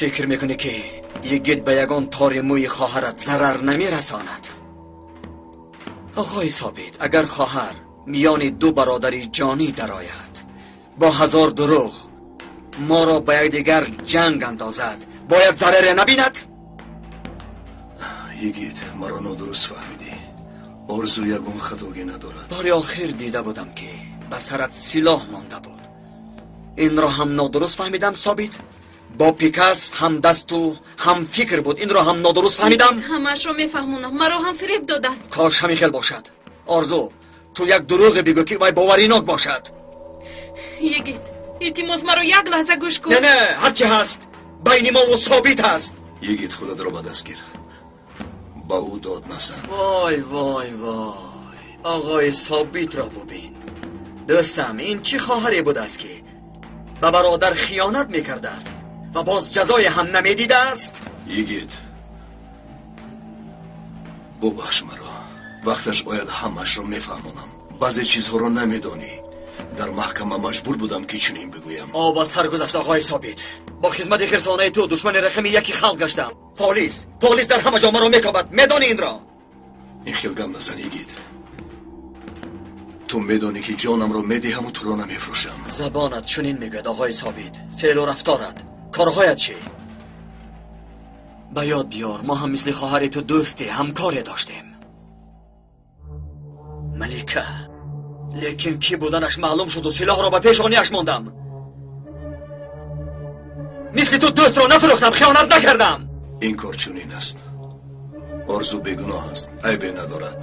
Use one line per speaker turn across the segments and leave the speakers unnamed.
Фикр мекунӣ ки йигит ба ягон тори мӯи хоҳарат зарар намерасонад? Оғои Собит, агар хоҳар миёни ду бародари ҷонӣ дарояд, бо ҳазор дурӯғ моро ба якдигар ҷанг андозад, бояд зараре набинад?
Йигит, маро нодуруст фаҳмидӣ. Орзу ягон хатогӣ надорад.
Бори охир дида будам ки ба сарат силоҳ монда буд. Инро ҳам нодуруст фаҳмидам, Собит? Бо Пикас ҳам дасту ҳам фикр буд. Инро ҳам нодуруст фаҳмидам?
Ҳамаашро мефаҳмонам. Маро ҳам фиреб доданд.
Кош ҳамин хел бошад. Орзу, ту як дурӯғе бигӯ ки вай боваринок бошад.
Йигит, илтимос, маро як лаҳза гӯш кун.
Не, не, ҳарчи ҳаст байни мо ва Собит ҳаст.
Йигит, худатро ба даст гир. Ба ӯ дод назан.
Вой, вой, вой, оғои Собитро бубин. Дӯстам, ин чӣ хоҳаре будааст ки ба бародар хиёнат мекардааст ва боз ҷазое ҳам намедидааст?
Йигит, бубахш маро. Вақташ ояд ҳамаашро мефаҳмонам. Баъзе чизҳоро намедонӣ. Дар маҳкама маҷбур будам ки чунин бигӯям.
Об аз сар гузашт, оғои Собит. Бо хизмати хирсонаи ту душмани рақами яки халқ гаштам. Полис, полис дар ҳама ҷо маро мекобад. Медонӣ инро?
Ин хел гап назан, йигит. Ту медонӣ ки ҷонамро медиҳаму туро намефурӯшам.
Забонат чунин мегӯяд, оғои Собит. Феълу рафторат, корҳоят чӣ? Ба ёд биёр, мо ҳам мисли хоҳари ту дӯсте, ҳамкоре доштем. Малика. Лекин кӣ буданаш маълум шуду силоҳро ба пешонияш мондам. Мисли ту дӯстро нафурӯхтам, хиёнат накардам.
Ин кор чунин аст. Орзу бегуноҳ аст, айбе надорад.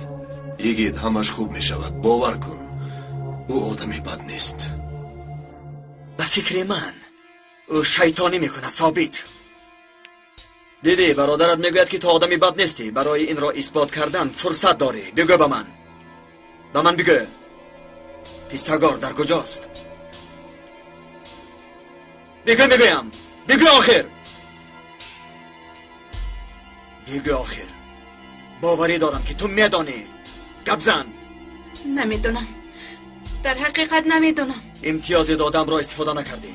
Йигит, ҳамаш хуб мешавад, бовар кун. Ӯ одами бад нест.
Ба фикри ман ӯ шайтонӣ мекунад, Собит. Дидӣ, бародарат мегӯяд ки ту одами бад нестӣ. Барои инро исбот кардан фурсат дорӣ. Бигӯ ба ман. Ба ман бигӯ. Писагор дар куҷост? Бигӯ, мегӯям. Бигӯ охир. Бигӯ охир. Боварӣ дорам ки ту медонӣ. Гап зан.
Намедонам. Дар ҳақиқат намедонам.
Имтиёзи додамро истифода накардӣ.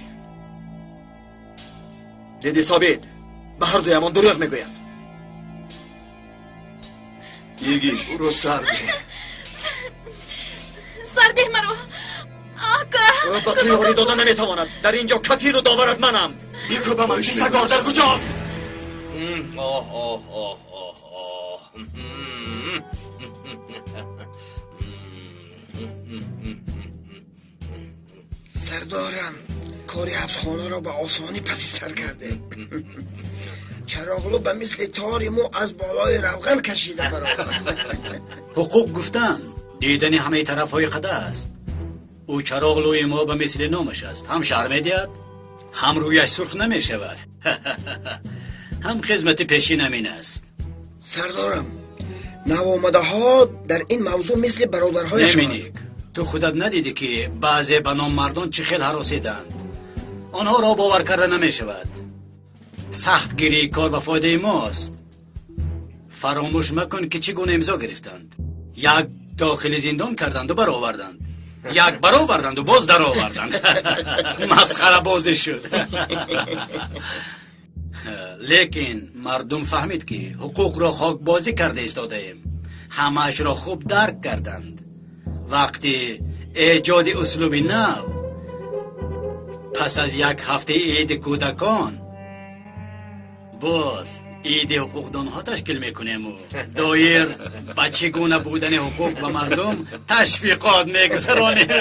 Дидӣ, Собит, ба ҳар дуямон дурӯғ мегӯяд.
Йигит, ӯро сар деҳ.
Сар деҳ маро. Ака.
Ӯ ба ту ёрӣ дода наметавонад. Дар ин ҷо кафилу довар аз манам. Бигӯ ба ман, писагор дар куҷост?
Оҳ, оҳ, оҳ, оҳ, оҳ.
Сардорам, кори ҳабсхонаро ба осонӣ паси сар кардем. Чароғлу ба мисли тори мӯ аз болои равған кашида баромад.
Ҳуқуқ гуфтан дидани ҳамаи тарафҳои қада аст. Ӯ чароғлӯи мо ба мисли номаш аст. Ҳам шаҳр медиҳад, ҳам рӯяш сурх намешавад. Ҳам хизмати пешин амин аст.
Сардорам, навомадаҳо дар ин мавзӯъ мисли бародарҳояшон.
Неминик, ту худат надидӣ ки баъзе ба ном мардон чӣ хел ҳаросиданд. Онҳоро бовар карда намешавад. Сахтгирии кор ба фоидаи мост. Фаромӯш макун ки чӣ гуна имзо гирифтанд. Як дохили зиндон карданду бароварданд. Як бароварданду боз дароварданд. Масхарабозӣ шуд. Лекин мардум фаҳмид ки ҳуқуқро хокбозӣ карда истодаем. Ҳамаашро хуб дарк карданд. Вақти эҷоди услуби нав пас аз як ҳафтаи иди кӯдакон боз иди ҳуқуқдонҳо ташкил мекунему доир ба чӣ гуна будани ҳуқуқ ба мардум ташвиқот мегузаронем.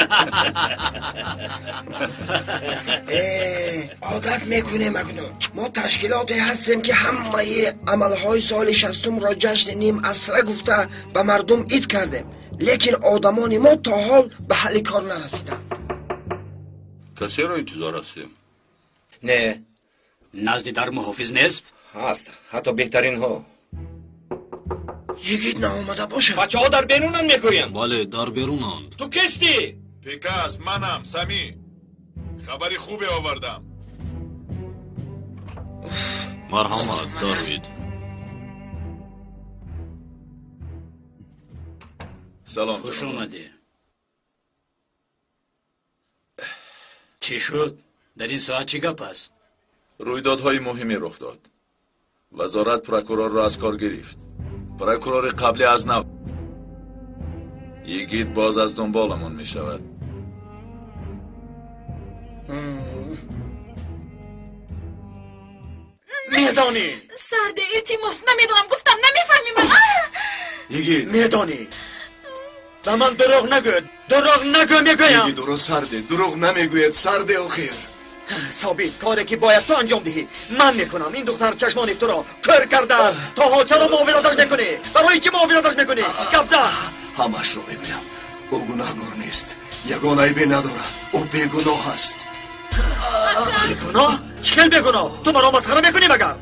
Одат мекунем акнун. Мо ташкилоте ҳастем ки ҳамаи амалҳои соли 60-ро ҷашни ним асра гуфта ба мардум ид кардем. Лекин одамони мо то ҳол ба ҳалли кор нарасиданд.
Касеро интизор ҳастем?
Не.
Назди дар муҳофиз нест?
Ҳаст, ҳатто беҳтаринҳо.
Йигит наомада бошад.
Бачаҳо дар берунанд мегӯям.
Бале, дар берунанд.
Ту кистӣ?
Пикас, манам, Самӣ. Хабари хубе овардам.
Марҳамат, дарвид.
Салом.
Хуш омадӣ. Чӣ шуд? Дар ин соат чӣ гап аст?
Рӯйдодҳои муҳиме рух дод. Вазорат прокурорро аз кор гирифт. Прокурори қаблӣ аз нав. Йигит боз аз дунболамон мешавад.
Медонӣ?
Сарде, илтимос, намедонам, гуфтам, намефаҳмӣ ман.
Йигит!
Медонӣ? Ба ман дурӯғ нагӯ, дурӯғ нагӯ мегӯям.
Йигит, ӯро сарде, дурӯғ намегӯяд, сарде охир.
Собит, коре ки бояд ту анҷом диҳӣ, ман мекунам. Ин духтар чашмони туро кӯр кардааст. То ҳол чаро муовинаташ мекунӣ? Барои чӣ муовинаташ мекунӣ? Гап зан!
Ҳамаашро мегӯям. Ӯ гунаҳгор нест. Ягон айбе надорад. Ӯ бегуноҳ аст.
Бегуноҳ? Чӣ хел бегуноҳ? Ту маро масхара мекунӣ магар?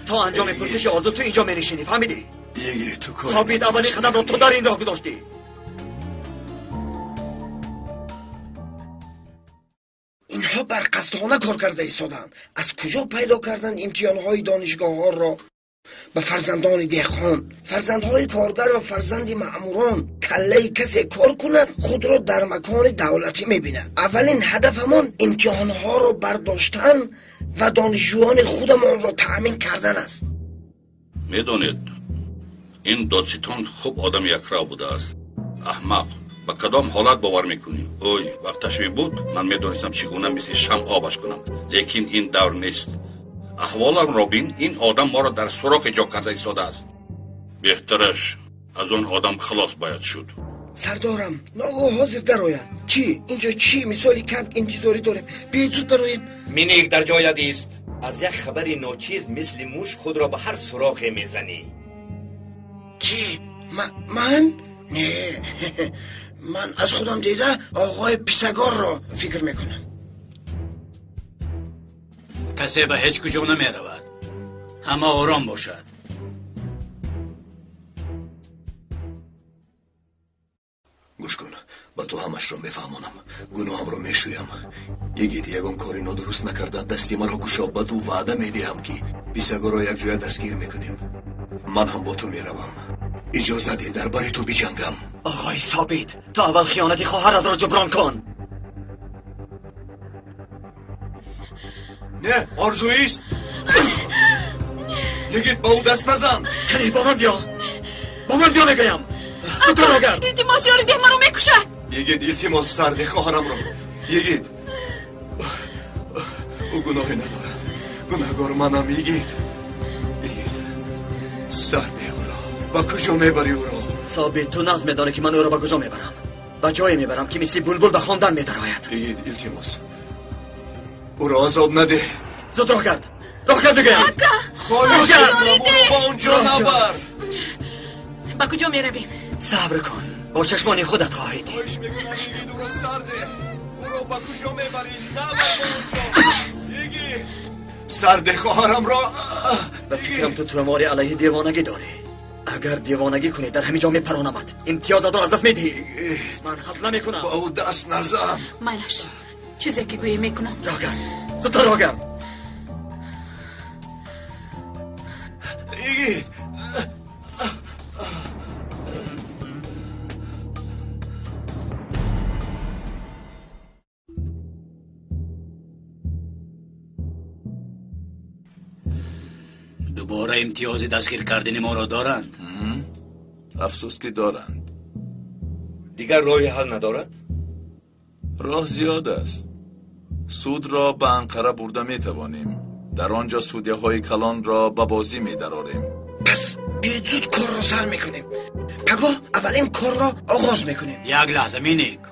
То анҷоми пурсиши Орзу ту инҷо менишинӣ, фаҳмидӣ?
Йигит, ту кор
Собит, аввалин қадамро ту дар ин роҳ гузоштӣ.
Инҳо барқасдона кор карда истоданд. Аз куҷо пайдо карданд имтиҳонҳои донишгоҳҳоро ба фарзандони деҳқон, фарзандҳои коргар ва фарзанди маъмурон? Каллаи касе кор кунад, худро дар макони давлатӣ мебинад. Аввалин ҳадафамон имтиҳонҳоро бардоштан ва донишҷӯёни худамонро таъмин кардан аст.
Медонед, ин додситон хуб одами якрав будааст. Аҳмақ, ба кадом ҳолат бовар мекунӣ? Ой, вақташ мебуд, ман медонистам чӣ гуна мисли шам обаш кунам. Лекин ин давр нест. Аҳволамро бин, ин одам моро дар суроқ ҷо карда истодааст. Беҳтараш аз он одам халос бояд шуд.
Сардорам, ногоҳ ҳозир дарояд. Чӣ? Инҷо чӣ мисоли кабк интизорӣ дорем? Биёед зуд бароем.
Миник дар ҷоят ист. Аз як хабари ночиз мисли муш худро ба ҳар сурохе мезанӣ.
Кӣ? Ман? Не, ман аз худам дида оғои писагорро фикр мекунам.
Касе ба ҳеҷ куҷо намеравад. Ҳама ором бошад.
Гӯш кун, ба ту ҳамашро мефаҳмонам. Гуноҳамро мешӯям. Йигит, ягон кори нодуруст накарда, дасти маро кушо. Ба ту ваъда медиҳам, ки писагорро якҷоя дастгир мекунем. Ман ҳам бо ту меравам. Иҷоза деҳ дар бари ту биҷангам.
Оғои Собит, ту аввал хиёнати хоҳаратро ҷуброн кун.
Не, орзуист. Йигит, ба ӯ даст назан.
Кани, бо ман биё. Бо ман биё мегӯям. Ту рогард.
Илтимос, ёри деҳ, маро мекушад.
Йигит, илтимос, сарде хоҳарамро. Йигит, ӯ гуноҳе надорад. Гунаҳгор манам, йигит. Йигит, сарде ӯро. Ба куҷо мебарӣ ӯро?
Собит, ту нағз медонӣ, ки ман ӯро ба куҷо мебарам. Ба ҷое мебарам, ки мисли булбул ба хондан медарояд.
Йигит, илтимос, ӯро азоб надеҳ.
Зуд роҳ гард. Роҳ гард мегӯям.
Ака!
Хоҳиш мекунам, ӯро ба он ҷо набар.
Ба куҷо меравем?
Сабр кун, бо чашмони худат хоҳӣ дид.
Хоҳиш мекунам, йигит, ӯро сарде. Ӯро ба куҷо мебарӣ? Набар ба он ҷо. Йигит, сарде хоҳарамро.
Ба фикрам ту тӯмори алайҳи девонагӣ дорӣ. Агар девонагӣ кунӣ, дар ҳамин ҷо мепаронамад. Имтиёзатро аз даст медиҳӣ. Ман ҳазла мекунам.
Ба ӯ даст назан.
Майлаш, чизе ки гӯӣ мекунам.
Роҳ гард, зудтар роҳ гард.
Йигит!
Дубора имтиёзи дастгир кардани моро доранд?
Афсӯс, ки доранд.
Дигар роҳи ҳал надорад?
Роҳ зиёд аст. Судро ба Анқара бурда метавонем. Дар он ҷо судяҳои калонро ба бозӣ медарорем.
Пас биёед зуд корро сар мекунем. Пагоҳ аввалин корро оғоз мекунем.
Як лаҳза, Миник.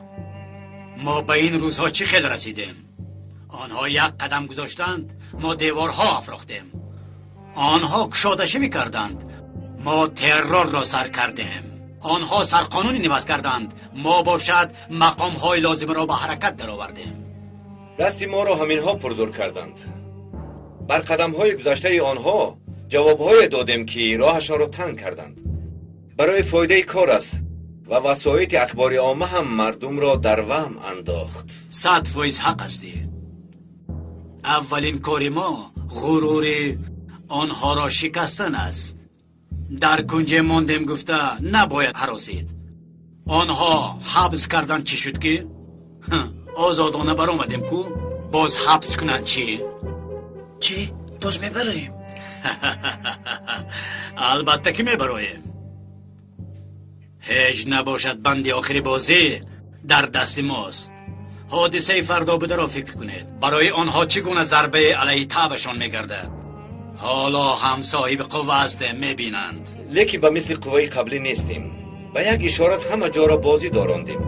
Мо ба ин рӯзҳо чӣ хел расидем? Онҳо як қадам гузоштанд, мо деворҳо афрохтем. Онҳо кушодашавӣ карданд, мо террорро сар кардем. Онҳо сарқонуни иваз карданд, мо бошад мақомҳои лозимаро ба ҳаракат даровардем.
Дасти моро ҳаминҳо пурзур карданд. Бар қадамҳои гузаштаи онҳо ҷавобҳое додем, ки роҳашонро танг карданд. Барои фоидаи кор аст ва васоити ахбори омма ҳам мардумро дар ваҳм андохт.
100% ҳақ ҳастӣ. Аввалин кори мо ғурури онҳоро шикастан аст. Дар кунҷе мондем гуфта набояд ҳаросид. Онҳо ҳабс кардан чӣ шуд ки? Озодона баромадем ку, боз ҳабс кунанд чӣ?
Чӣ? Боз мебароем?
Албатта ки мебароем. Ҳеҷ набошад банди охири бозӣ дар дасти мост. Ҳодисаи фардо бударо фикр кунед. Барои онҳо чӣ гуна зарбаи алайҳи таъбашон мегардад. Ҳоло ҳам соҳиби қувва ҳастем, мебинанд.
Лекин ба мисли қувваи қаблӣ нестем. Ба як ишорат ҳама ҷоро бозӣ дорондем.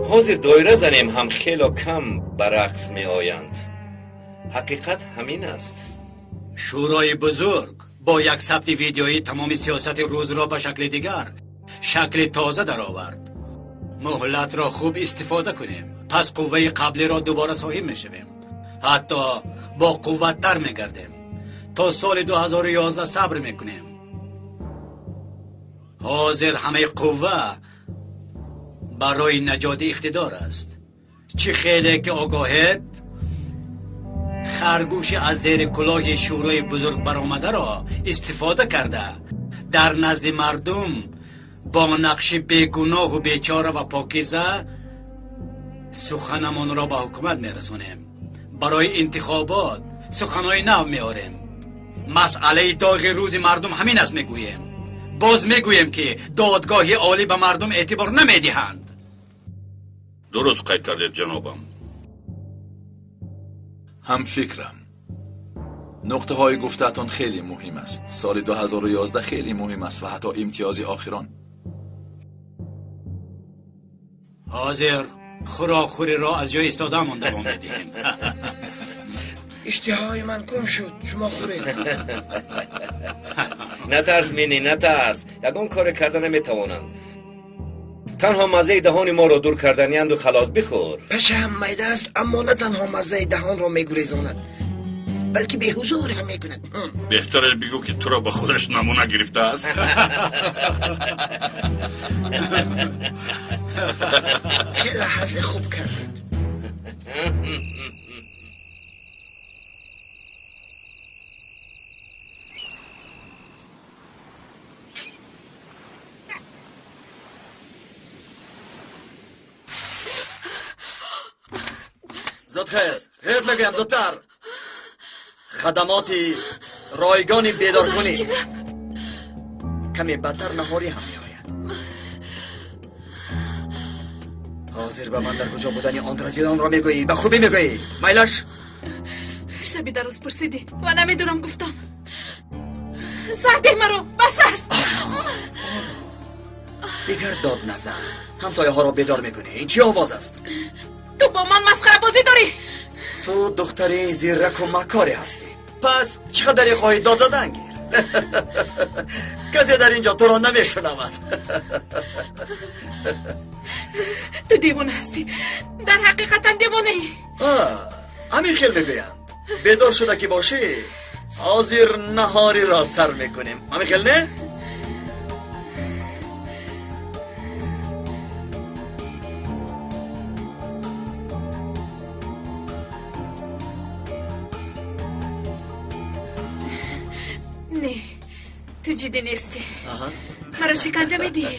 Ҳозир доира занем ҳам хело кам ба рақс меоянд. Ҳақиқат ҳамин аст.
Шӯрои бузург бо як сабти видеоӣ тамоми сиёсати рӯзро ба шакли дигар, шакли тоза даровард. Муҳлатро хуб истифода кунем, пас қувваи қаблиро дубора соҳиб мешавем. Ҳатто бо қувваттар мегардем. То соли 2011 сабр мекунем. Ҳозир ҳамаи қувва барои наҷоти иқтидор аст. Чӣ хеле ки огоҳед, харгӯши аз зери кулоҳи шӯрои бузург баромадаро истифода карда дар назди мардум бо нақши бегуноҳу бечора ва покиза суханамонро ба ҳукумат мерасонем. Барои интихобот суханҳои нав меорем. Масъалаи доғи рӯзи мардум ҳамин аст мегӯем. Боз мегӯем ки додгоҳи олӣ ба мардум эътибор намедиҳанд.
Дуруст қайд кардед, ҷанобам.
Ҳам фикрам. Нуқтаҳои гуфтаатон хеле муҳим аст. Соли 2011 хеле муҳим аст ва ҳатто имтиёзи охирон.
Ҳозир хӯрокхӯриро аз ҷои истодаамон давом медиҳем.
Иштиҳои ман кум шуд, шумо хӯред.
Натарс, Мини, натарс. Ягон коре карда наметавонанд. Танҳо маззаи даҳони моро дур карданиянд халос бихӯр.
Паша ҳам майда аст, аммо на танҳо маззаи даҳонро мегурезонад, балки беҳузур ҳам мекунад.
Беҳтар аст бигӯ ки туро ба худаш намуна гирифтааст.
Хеле ҳазли хуб кардед.
Зуд хез, хез мегӯям, зудтар. Хадамоти ройгони бедоркунӣ. Каме бадтар наҳорӣ ҳам меояд. Ҳозир ба ман дар куҷо будани он разилонро мегӯӣ, ба хубӣ мегӯӣ. Майлаш?
Шаби дароз пурсидӣ ва намедонам гуфтам. Сардеҳ маро, бас аст.
Дигар дод назан. Ҳамсояҳоро бедор мекунӣ. Ин чӣ овоз аст?
Ту бо ман масхарабозӣ дорӣ.
Ту духтари зирраку маккоре ҳастӣ. Пас чӣ қадаре хоҳӣ дод задан гир. Касе дар ин ҷо туро намешунавад.
Ту девона ҳастӣ. Дар ҳақиқатан девонаӣ.
Ҳамин хел мегӯянд. Бедор шуда ки бошӣ, ҳозир наҳориро сар мекунем. Ҳамин хел не?
Не, ту ҷиддӣ нестӣ. Маро шиканҷа медиҳӣ.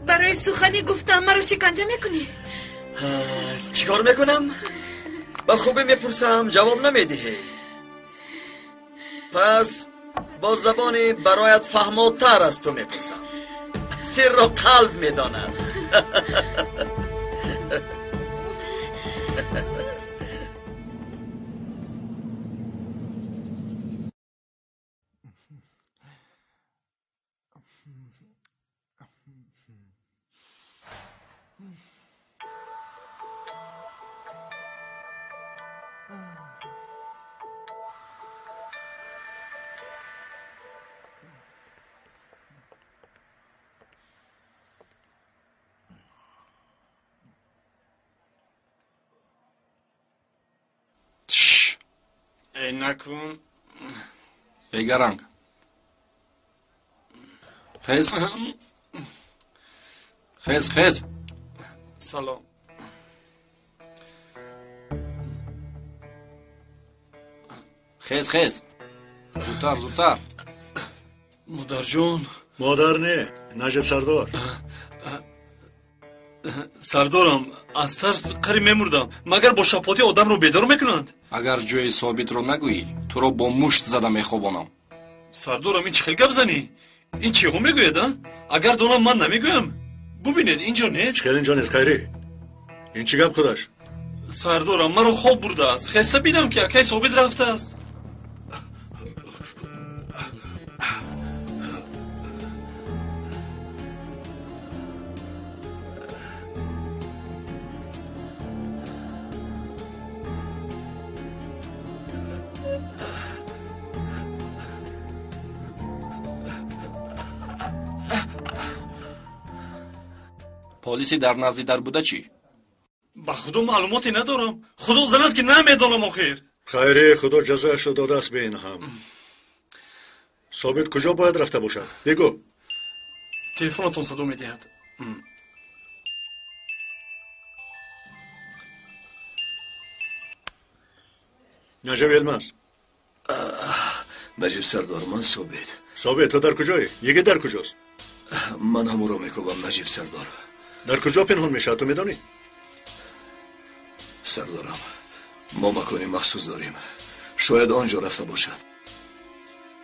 Барои суханӣ гуфтам маро шиканҷа мекунӣ.
Чӣ кор мекунам? Ба хубӣ мепурсам, ҷавоб намедиҳӣ. Пас бо забони бароят фаҳмотар аз ту мепурсам. Сирро қалб медонад.
Накун.
Эй гаранг. Хез. Хез, хез.
Салом.
Хез, хез. Зудтар, зудтар.
Модарҷон.
Модар не, Наҷиб сардор.
Сардорам, аз тарс қариб мемурдам. Магар бо шапотӣ одамро бедор мекунанд?
Агар ҷои Собитро нагӯӣ, туро бо мушт зада мехобонам.
Сардорам, ин чӣ хел гап занӣ? Ин чиҳо мегӯяд, а? Агар донам, ман намегӯям. Бубинед, инҷо нест.
Чӣ хел инҷо нест, Хайрӣ? Ин чӣ гап худаш?
Сардорам, маро хоб бурдааст. Хеста бинам, ки акай Собит рафтааст.
Полиси дар назди дар буда чӣ?
Ба худо маълумоте надорам. Худо занад, ки намедонам охир.
Хайре, худо ҷазояшро додааст ба ин ҳам. Собит куҷо бояд рафта бошад? Бигӯ.
Телефонатон садо медиҳад.
Наҷиб Елмаз. Наҷиб сардор, ман Собит. Собит, ту дар куҷоӣ? Йигит дар куҷост?
Ман ҳамуро мекӯбам, Наҷиб сардор.
Дар куҷо пинҳон мешавад, ту медонӣ?
Сардорам, мо макони махсус дорем. Шояд он ҷо рафта бошад.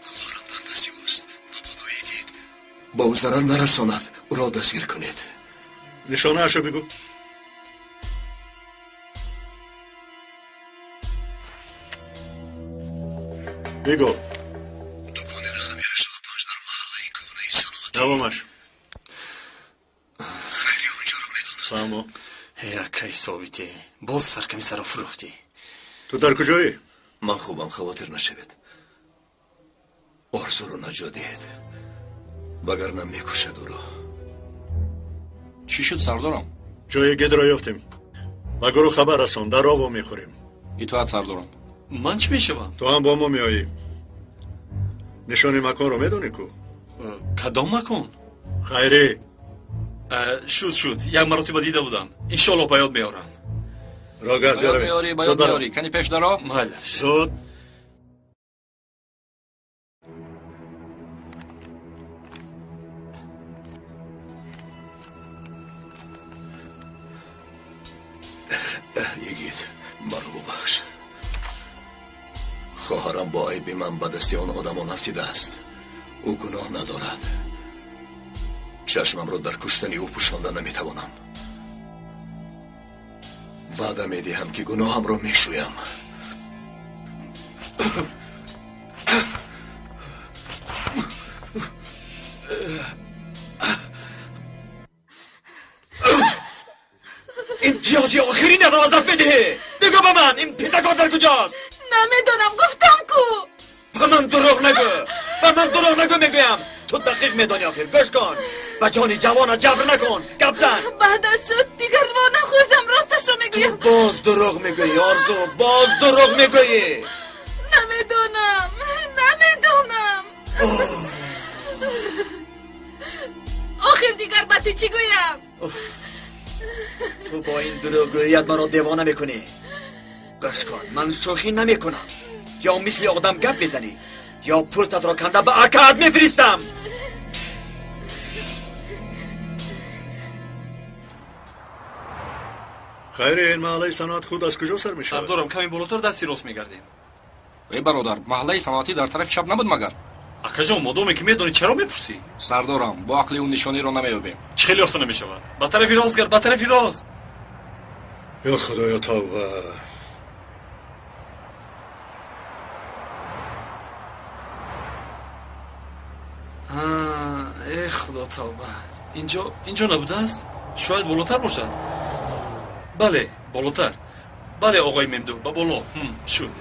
Хоҳарам дар дасти ӯст. Мабодо йигит ба ӯ зарар нарасонад, ӯро дастгир кунед.
Нишонаашро бигӯ. Бигӯ.
Дукони рақами 85 дар маҳаллаи кӯҳнаи саноатӣ.
Давомаш.
Хайри онҷоро медонад.
Фаҳмо.
Эй, акай Собите, боз сарками саро фурӯхтӣ.
Ту дар куҷоӣ?
Ман хубам, хавотир нашавед. Орзуро наҷот диҳед, вагарна мекушад ӯро.
Чӣ шуд, сардорам?
Ҷои гидро ёфтем. Ба гурӯҳ хабар расон, дар роҳ вомехӯрем.
Итоат, сардорам.
Ман чӣ мешавам?
Ту ҳам бо мо меоӣ. Нишони маконро медонӣ ку?
Кадом макон?
Хайрӣ.
Шуд, шуд, як маротиба дида будам. Иншоаллоҳ ба ёд меорам.
Рогард,
ба ёд меорӣ, ба ёд меорӣ. Кани пеш даро?
Майлаш.
Зуд.
Йигит, маро бубахш. Хоҳарам бо айби ман ба дасти он одамон афтидааст. Ӯ гуноҳ надорад. Чашмамро дар куштани ӯ пӯшонда наметавонам. Ваъда медиҳам, ки гуноҳамро мешӯям.
Имтиёзи охиринатро аз даст медиҳӣ. Бигӯ ба ман, ин писакор дар куҷост?
Намедонам, гуфтам ку.
Ба ман дурӯғ нагӯ. Ба ман дурӯғ нагӯ, мегӯям. Ту дақиқ медонӣ охир. Гӯш кун. Ба ҷони ҷавонат ҷабр накун. Гап зан.
Баъд аз суд дигар во нахӯрдам, росташро мегӯям.
Ту боз дурӯғ мегӯӣ, Орзу, боз дурӯғ мегӯӣ.
Намедонам, намедонам. Охир дигар ба ту чӣ гӯям?
Ту бо ин дурӯғгӯият маро девона мекунӣ. Гӯш кун, ман шӯхӣ намекунам. Ё мисли одам гап мезанӣ, ё пӯстатро канда ба акаат мефиристам.
Хайре, ин маҳаллаи саноат худ аз куҷо сар мешавад?
Сардорам, каме болотар дасти рост мегардем.
Эй бародар, маҳаллаи саноатӣ дар тарафи чап набуд магар?
Акаҷон, модоме ки медонӣ, чаро мепурсӣ?
Сардорам, бо ақли ӯ нишониро намеёбем.
Чӣ хеле осон намешавад. Ба тарафи рост гард, ба тарафи рост.
Ё худоё, тавба.
Э худо, тавба. Инҷо набудааст? Шояд болотар бошад. Бале, болотар. Бале, оғои Мемду, ба боло. Шуд.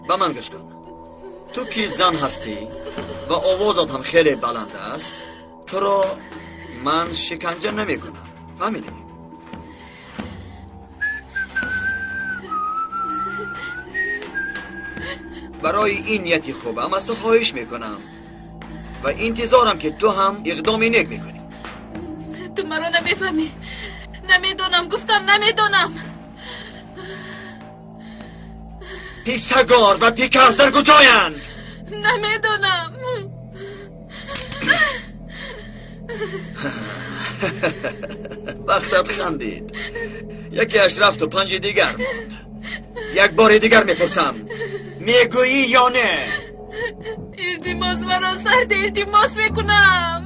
Ба ман гӯш кун. Ту ки зан ҳастӣ ва овозат ҳам хеле баланд аст, туро ман шиканҷа намекунам. Фаҳмидӣ? Барои ин нияти хубам аз ту хоҳиш мекунам ва интизорам ки ту ҳам иқдоми нек мекунӣ.
Ту маро намефаҳмӣ. Намедонам, гуфтам намедонам.
Писагор ва Пиказ дар куҷоянд?
Намедонам.
Бахтат хандид. Якеаш рафту панҷи дигар монд. Як бори дигар мепурсам, мегӯӣ ё не?
Илтимос, маро сард илтимос мекунам.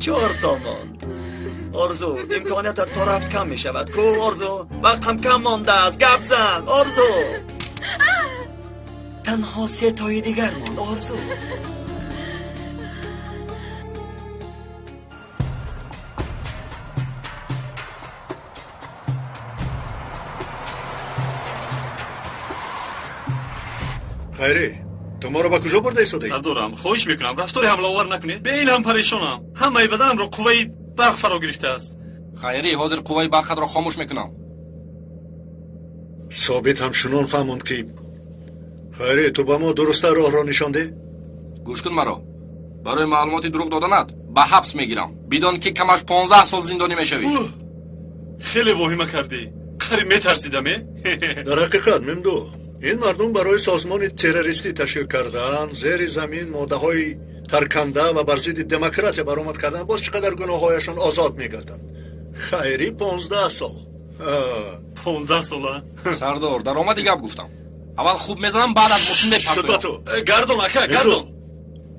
Чор то монд. Орзу, имкониятат то рафт кам мешавад. Ку Орзу, вақт ҳам кам мондааст. Гап зан, Орзу. Танҳо се тои дигар монд, Орзу.
Хайрӣ, ту моро ба куҷо бурда истодаӣ?
Сардорам, хоҳиш мекунам, рафтори ҳамлаовар накунед. Бе ин ҳам парешонам. Ҳамаи баданамро қувваи барқ фаро гирифтааст.
Хайрӣ, ҳозир қувваи барқатро хомӯш мекунам.
Собит ҳамчунон фаҳмонд ки хайрӣ, ту ба мо дуруста роҳро нишон деҳ.
Гӯш кун маро. Барои маълумоти дурӯғ доданат ба ҳабс мегирам. Бидон ки камаш 15 сол зиндонӣ мешавӣ.
Хеле воҳима кардӣ. Қариб метарсидам, э?
Дар ҳақиқат, Мемду, ин мардум барои созмони террористӣ ташкил кардан, зери замин моддаҳои тарканда ва бар зидди демократия баромад кардан, боз чӣ қадар гуноҳҳояшон озод мегарданд. Хайрӣ 15 сол.
15 сола?
Сардор, даромади гап гуфтам. Аввал хуб мезанам, баъд аз мошин мепартоям.
Гардон, ака, гардон.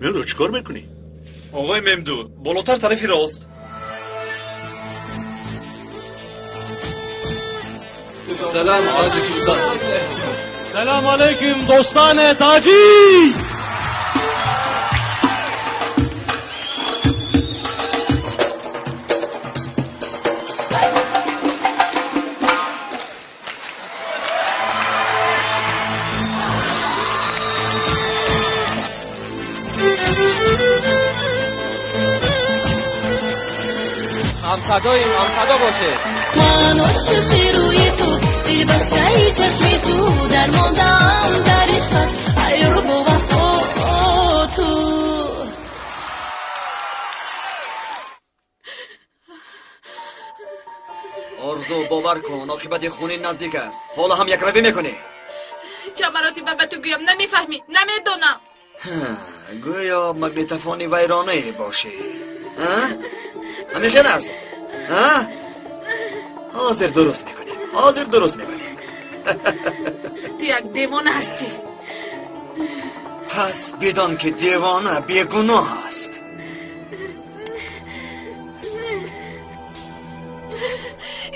Мемду, чӣ кор мекунӣ?
Оғои Мемду, болотар тарафи рост.
Салом алайкум, устод.
Салом алайкум, дӯстони тоҷик.
ҳамсадоим, ҳамсадо бошед.
Ман ошиқи рӯи ту, дилбастаи чашми ту, дармондам дар ишқат, ай рӯбу вафо ту.
Орзу, бовар кун, оқибати хунин наздик аст. Ҳоло ҳам якравӣ мекунӣ.
Чанд маротиба ба ту гӯям, намефаҳмӣ, намедонам.
Гӯё магнитофони вайронае бошӣ. Ҳамин хел аст? Ҳозир дуруст мекунем, ҳозир дуруст мекунем.
Ту як девона ҳастӣ.
Пас бидон ки девона бегуноҳ аст.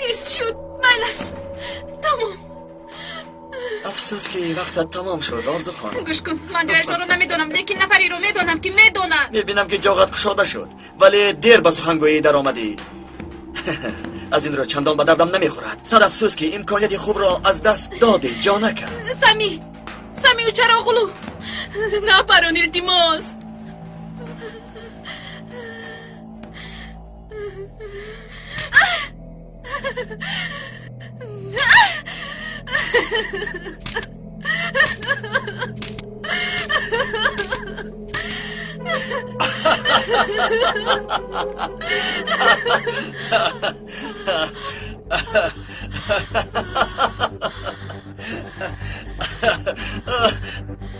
Ҳис шуд, майлаш, тамом.
Афсӯс ки вақтат тамом шуд, Орзу хонум.
Гӯш кун, ман ҷояшонро намедонам, лекин нафареро медонам ки медонад.
Мебинам ки ҷоғат кушода шуд, вале дер ба сухангӯӣ даромадӣ. Аз ин рӯ чандон ба дардам намехӯрад. Сад афсӯс ки имконияти хубро аз даст додӣ, ҷонака.
Сами, Сами Учароғлу, напарон, илтимос.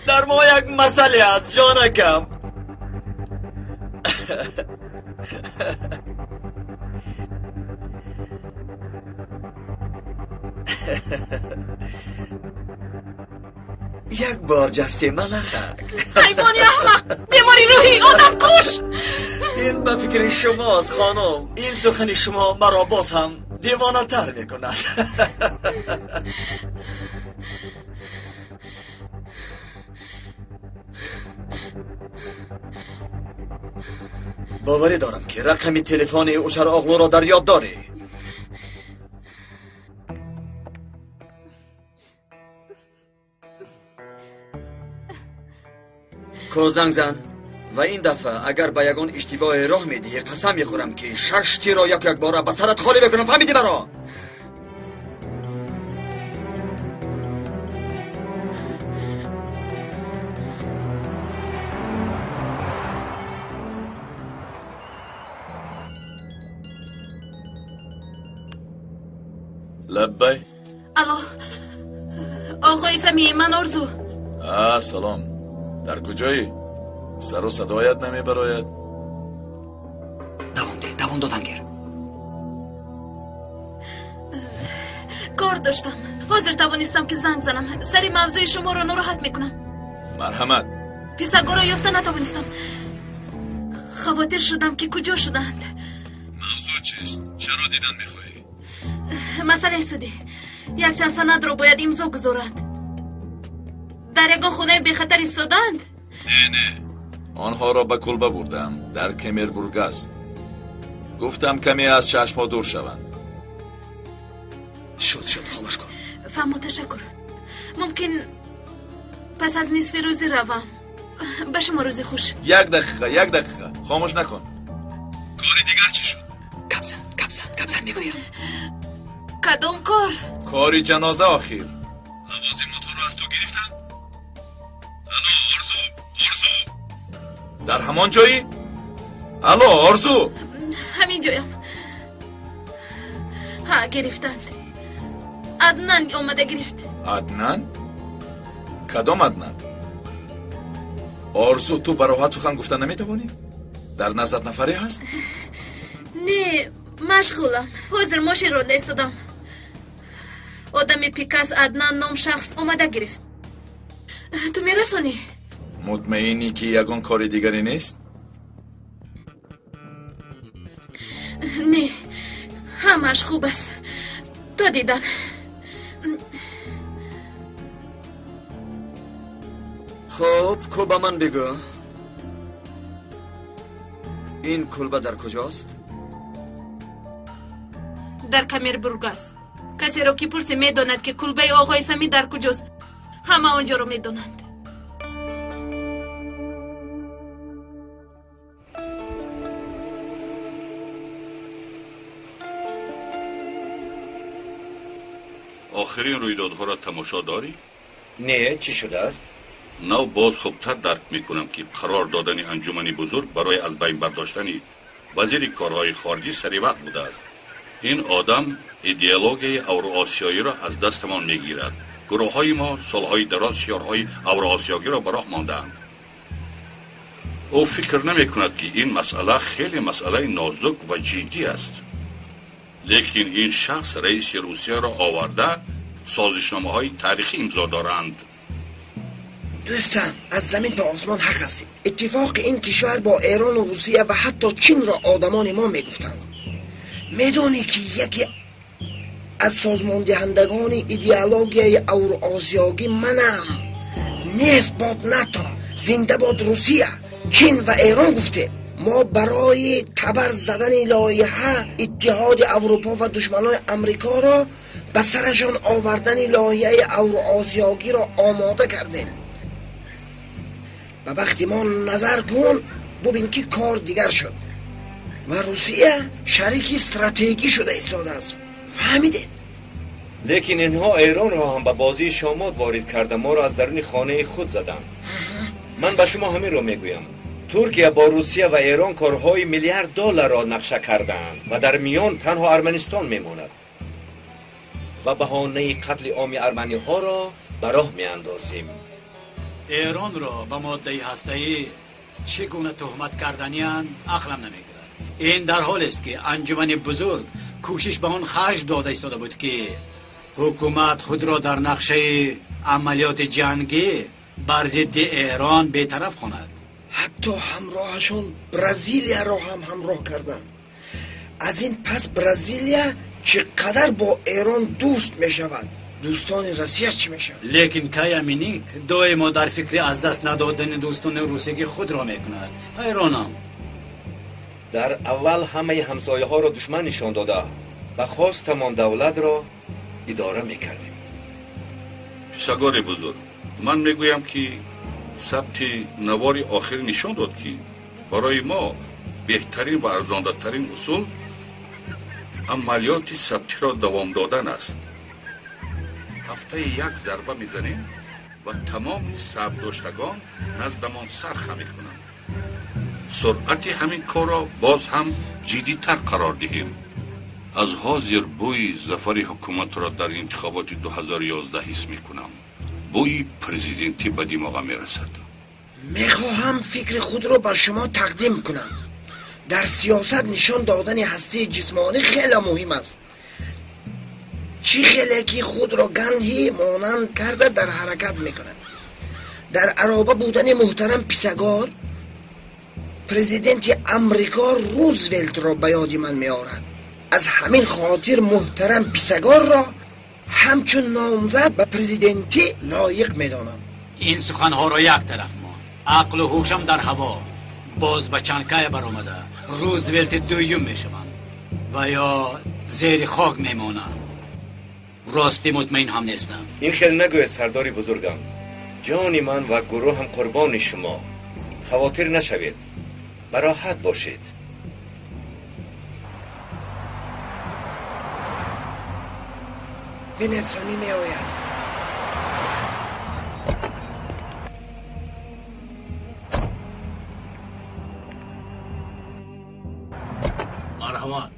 Дар мо як масъале аст, ҷонакам. Як бор ҷасти малахак.
Ҳайвони аҳмақ, бемори рӯҳӣ, одамкуш!
Ин ба фикри шумост, хонум. Ин сухани шумо маро боз ҳам девонатар мекунад. Боварӣ дорам ки рақами телефони Учароғлуро дар ёд дорӣ. Ко занг зан. Ва ин дафъа агар ба ягон иштибоҳе роҳ медиҳӣ, қасам мехӯрам ки 6 тирро як якбора ба сарат холӣ мекунам. Фаҳмидӣ маро?
Лаббай.
Алло, оғои Самӣ, ман Орзу.
Салом. Дар куҷоӣ? Сару садоят намебарояд.
Давон деҳ, давон додан гир.
Кор доштам. Ҳозир тавонистам ки занг занам. Сари мавзӯи шуморо нороҳат мекунам.
Марҳамат.
Писагоро ёфта натавонистам. Хавотир шудам ки куҷо шудаанд.
Мавзӯъ чист? Чаро дидан мехоҳӣ?
Масъалаи судӣ. Якчанд санадро бояд имзо гузорад. Дар ягон хонаи бехатар истодаанд?
Не, не. Онҳоро ба кулба бурдам дар Кемербургас. Гуфтам каме аз чашмҳо дур шаванд.
Шуд, шуд, хомӯш кун.
Фаҳмо, ташаккур. Мумкин пас аз нисфи рӯзӣ равам. Ба шумо рӯзи хуш.
Як дақиқа, як дақиқа. Хомӯш накун. Кори дигар чӣ шуд?
Гап зан, гап зан, гап зан мегӯям.
Кадом кор?
Кори ҷаноза охир. Лавозимотҳоро аз ту гирифтанд? Алло, Орзу, Орзу. Дар ҳамон ҷоӣ? Алло, Орзу.
Ҳамин ҷоям. Ҳа, гирифтанд. Аднан омада гирифт.
Аднан? Кадом Аднан? Орзу, ту ба роҳат сухан гуфта наметавонӣ? Дар наздат нафаре ҳаст?
Не, машғулам. Ҳозир мошин ронда истодам. Одами пикас Аднан ном шахс омада гирифт. Ту мерасонӣ?
Мутмаинӣ ки ягон кори дигаре нест?
Не, ҳамааш хуб аст. То дидан.
Хуб, ку ба ман бигӯ. Ин кулба дар куҷост?
Дар Камербургас. Касеро ки пурсӣ медонад ки кулбаи оғои Самӣ дар куҷост. Ҳама он ҷоро медонанд.
Охирин рӯйдодҳоро тамошо дорӣ?
Не, чӣ шудааст?
Нав боз хубтар дарк мекунам ки қарор додани анҷумани бузург барои аз байн бардоштани вазири корҳои хориҷӣ сари вақт будааст. Ин одам идеологияи авроосиёиро аз дастамон мегирад. Гурӯҳҳои мо солҳои дароз шиорҳои авроосиёгиро ба роҳ мондаанд. Ӯ фикр намекунад ки ин масъала хеле масъалаи нозук ва ҷиддӣ аст. Лекин ин шахс раиси Русияро оварда созишномаҳои таърихӣ имзо доранд.
Дӯстам, аз замин то осмон ҳақ ҳастем. Иттифоқи ин кишвар бо Эрону Русия ва ҳатто Чинро одамони мо мегуфтанд. Медонӣ ки яке аз созмондиҳандагони идеологияи авроосиёгӣ манам. Нест бод НАТО, зинда бод Русия, Чин ва Эрон гуфтем. Мо барои табар задани лоиҳа Иттиҳоди Аврупо ва душманони Амрикоро ба сарашон овардани лоиҳаи авроосиёгиро омода кардем. Ба бахти мо назар кун, бубин ки кор дигар шуд ва Русия шарики стратегӣ шуда истодааст. Фаҳмидед?
Лекин инҳо Эронро ҳам ба бозии шомот ворид карда моро аз даруни хонаи худ заданд. Ман ба шумо ҳаминро мегӯям. Туркия бо Русия ва Эрон корҳои миллиард долларро нақша кардаанд ва дар миён танҳо Арманистон мемонад ва баҳонаи қатли оми арманиҳоро ба роҳ меандозем.
Эронро ба моддаи ҳастаӣ чӣ гуна туҳмат карданианд ақлам намегирад. Ин дар ҳолест ки анҷумани бузург кӯшиш ба он харҷ дода истода буд ки ҳукумат худро дар нақшаи амалиёти ҷангӣ бар зидди Эрон бетараф хонад.
Ҳатто ҳамроҳашон Бразилияро ҳам ҳамроҳ карданд. Аз ин пас Бразилия чӣ қадар бо Эрон дӯст мешавад, дӯстони Россия чӣ мешавад?
Лекин Кай Аминик доимо дар фикри аз даст надодани дӯстони русигӣ худро мекунад. Ҳайронам.
Дар аввал ҳамаи ҳамсояҳоро душман нишон дода ва хостамон давлатро идора мекардем.
Писагори бузург, ман мегӯям ки Сабти навори охир нишон дод, ки барои мо беҳтарин ва арзондатарин усул амалиёти сабтиро давом додан аст. Ҳафтаи як зарба мезанем ва тамоми сабтдоштагон наздамон сарха мекунанд. Суръати ҳамин корро боз ҳам ҷиддитар қарор диҳем. Аз ҳозир бӯи зафари ҳукуматро дар интихоботи 2011 ҳис мекунам. Бӯи президентӣ ба димоғам мерасад.
Мехоҳам фикри худро ба шумо тақдим кунам. Дар сиёсат нишон додани ҳастии ҷисмонӣ хеле муҳим аст. Чӣ хеле ки худро Гандҳи монанд карда дар ҳаракат мекунад. Дар ароба будани муҳтарам Писагор президенти Амрико Рузвелтро ба ёди ман меорад. Аз ҳамин хотир муҳтарам Писагорро ҳамчун номзад ба президентӣ лоиқ медонам.
Ин суханҳоро як тараф мон. Ақлу ҳушам дар ҳаво. Боз ба чанд кая баромада Рузвелти дуюм мешавам ва ё зери хок мемонам. Ростӣ мутмаин ҳам нестам.
Ин хел нагӯед, сардори бузургам. Ҷони ман ва гурӯҳам қурбони шумо. Хавотир нашавед, бароҳат бошед.
Бинед, Сами меояд.
Марҳамат.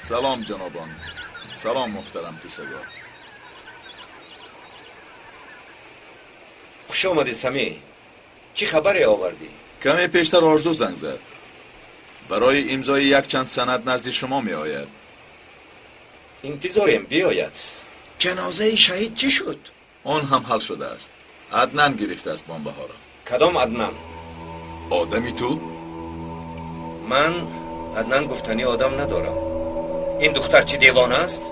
Салом, ҷанобон. Салом, муҳтарам Писагор.
Хуш омадӣ, Самӣ. Чӣ хабаре овардӣ?
Каме пештар Орзу занг зад. Барои имзои якчанд санад назди шумо меояд.
Интизорем, биёяд.
Ҷанозаи шаҳид чӣ шуд?
Он ҳам ҳал шудааст. Аднан гирифтааст бомбаҳоро.
Кадом Аднан?
Одами ту?
Ман Аднан гуфтанӣ одам надорам. Ин духтар чӣ девона аст?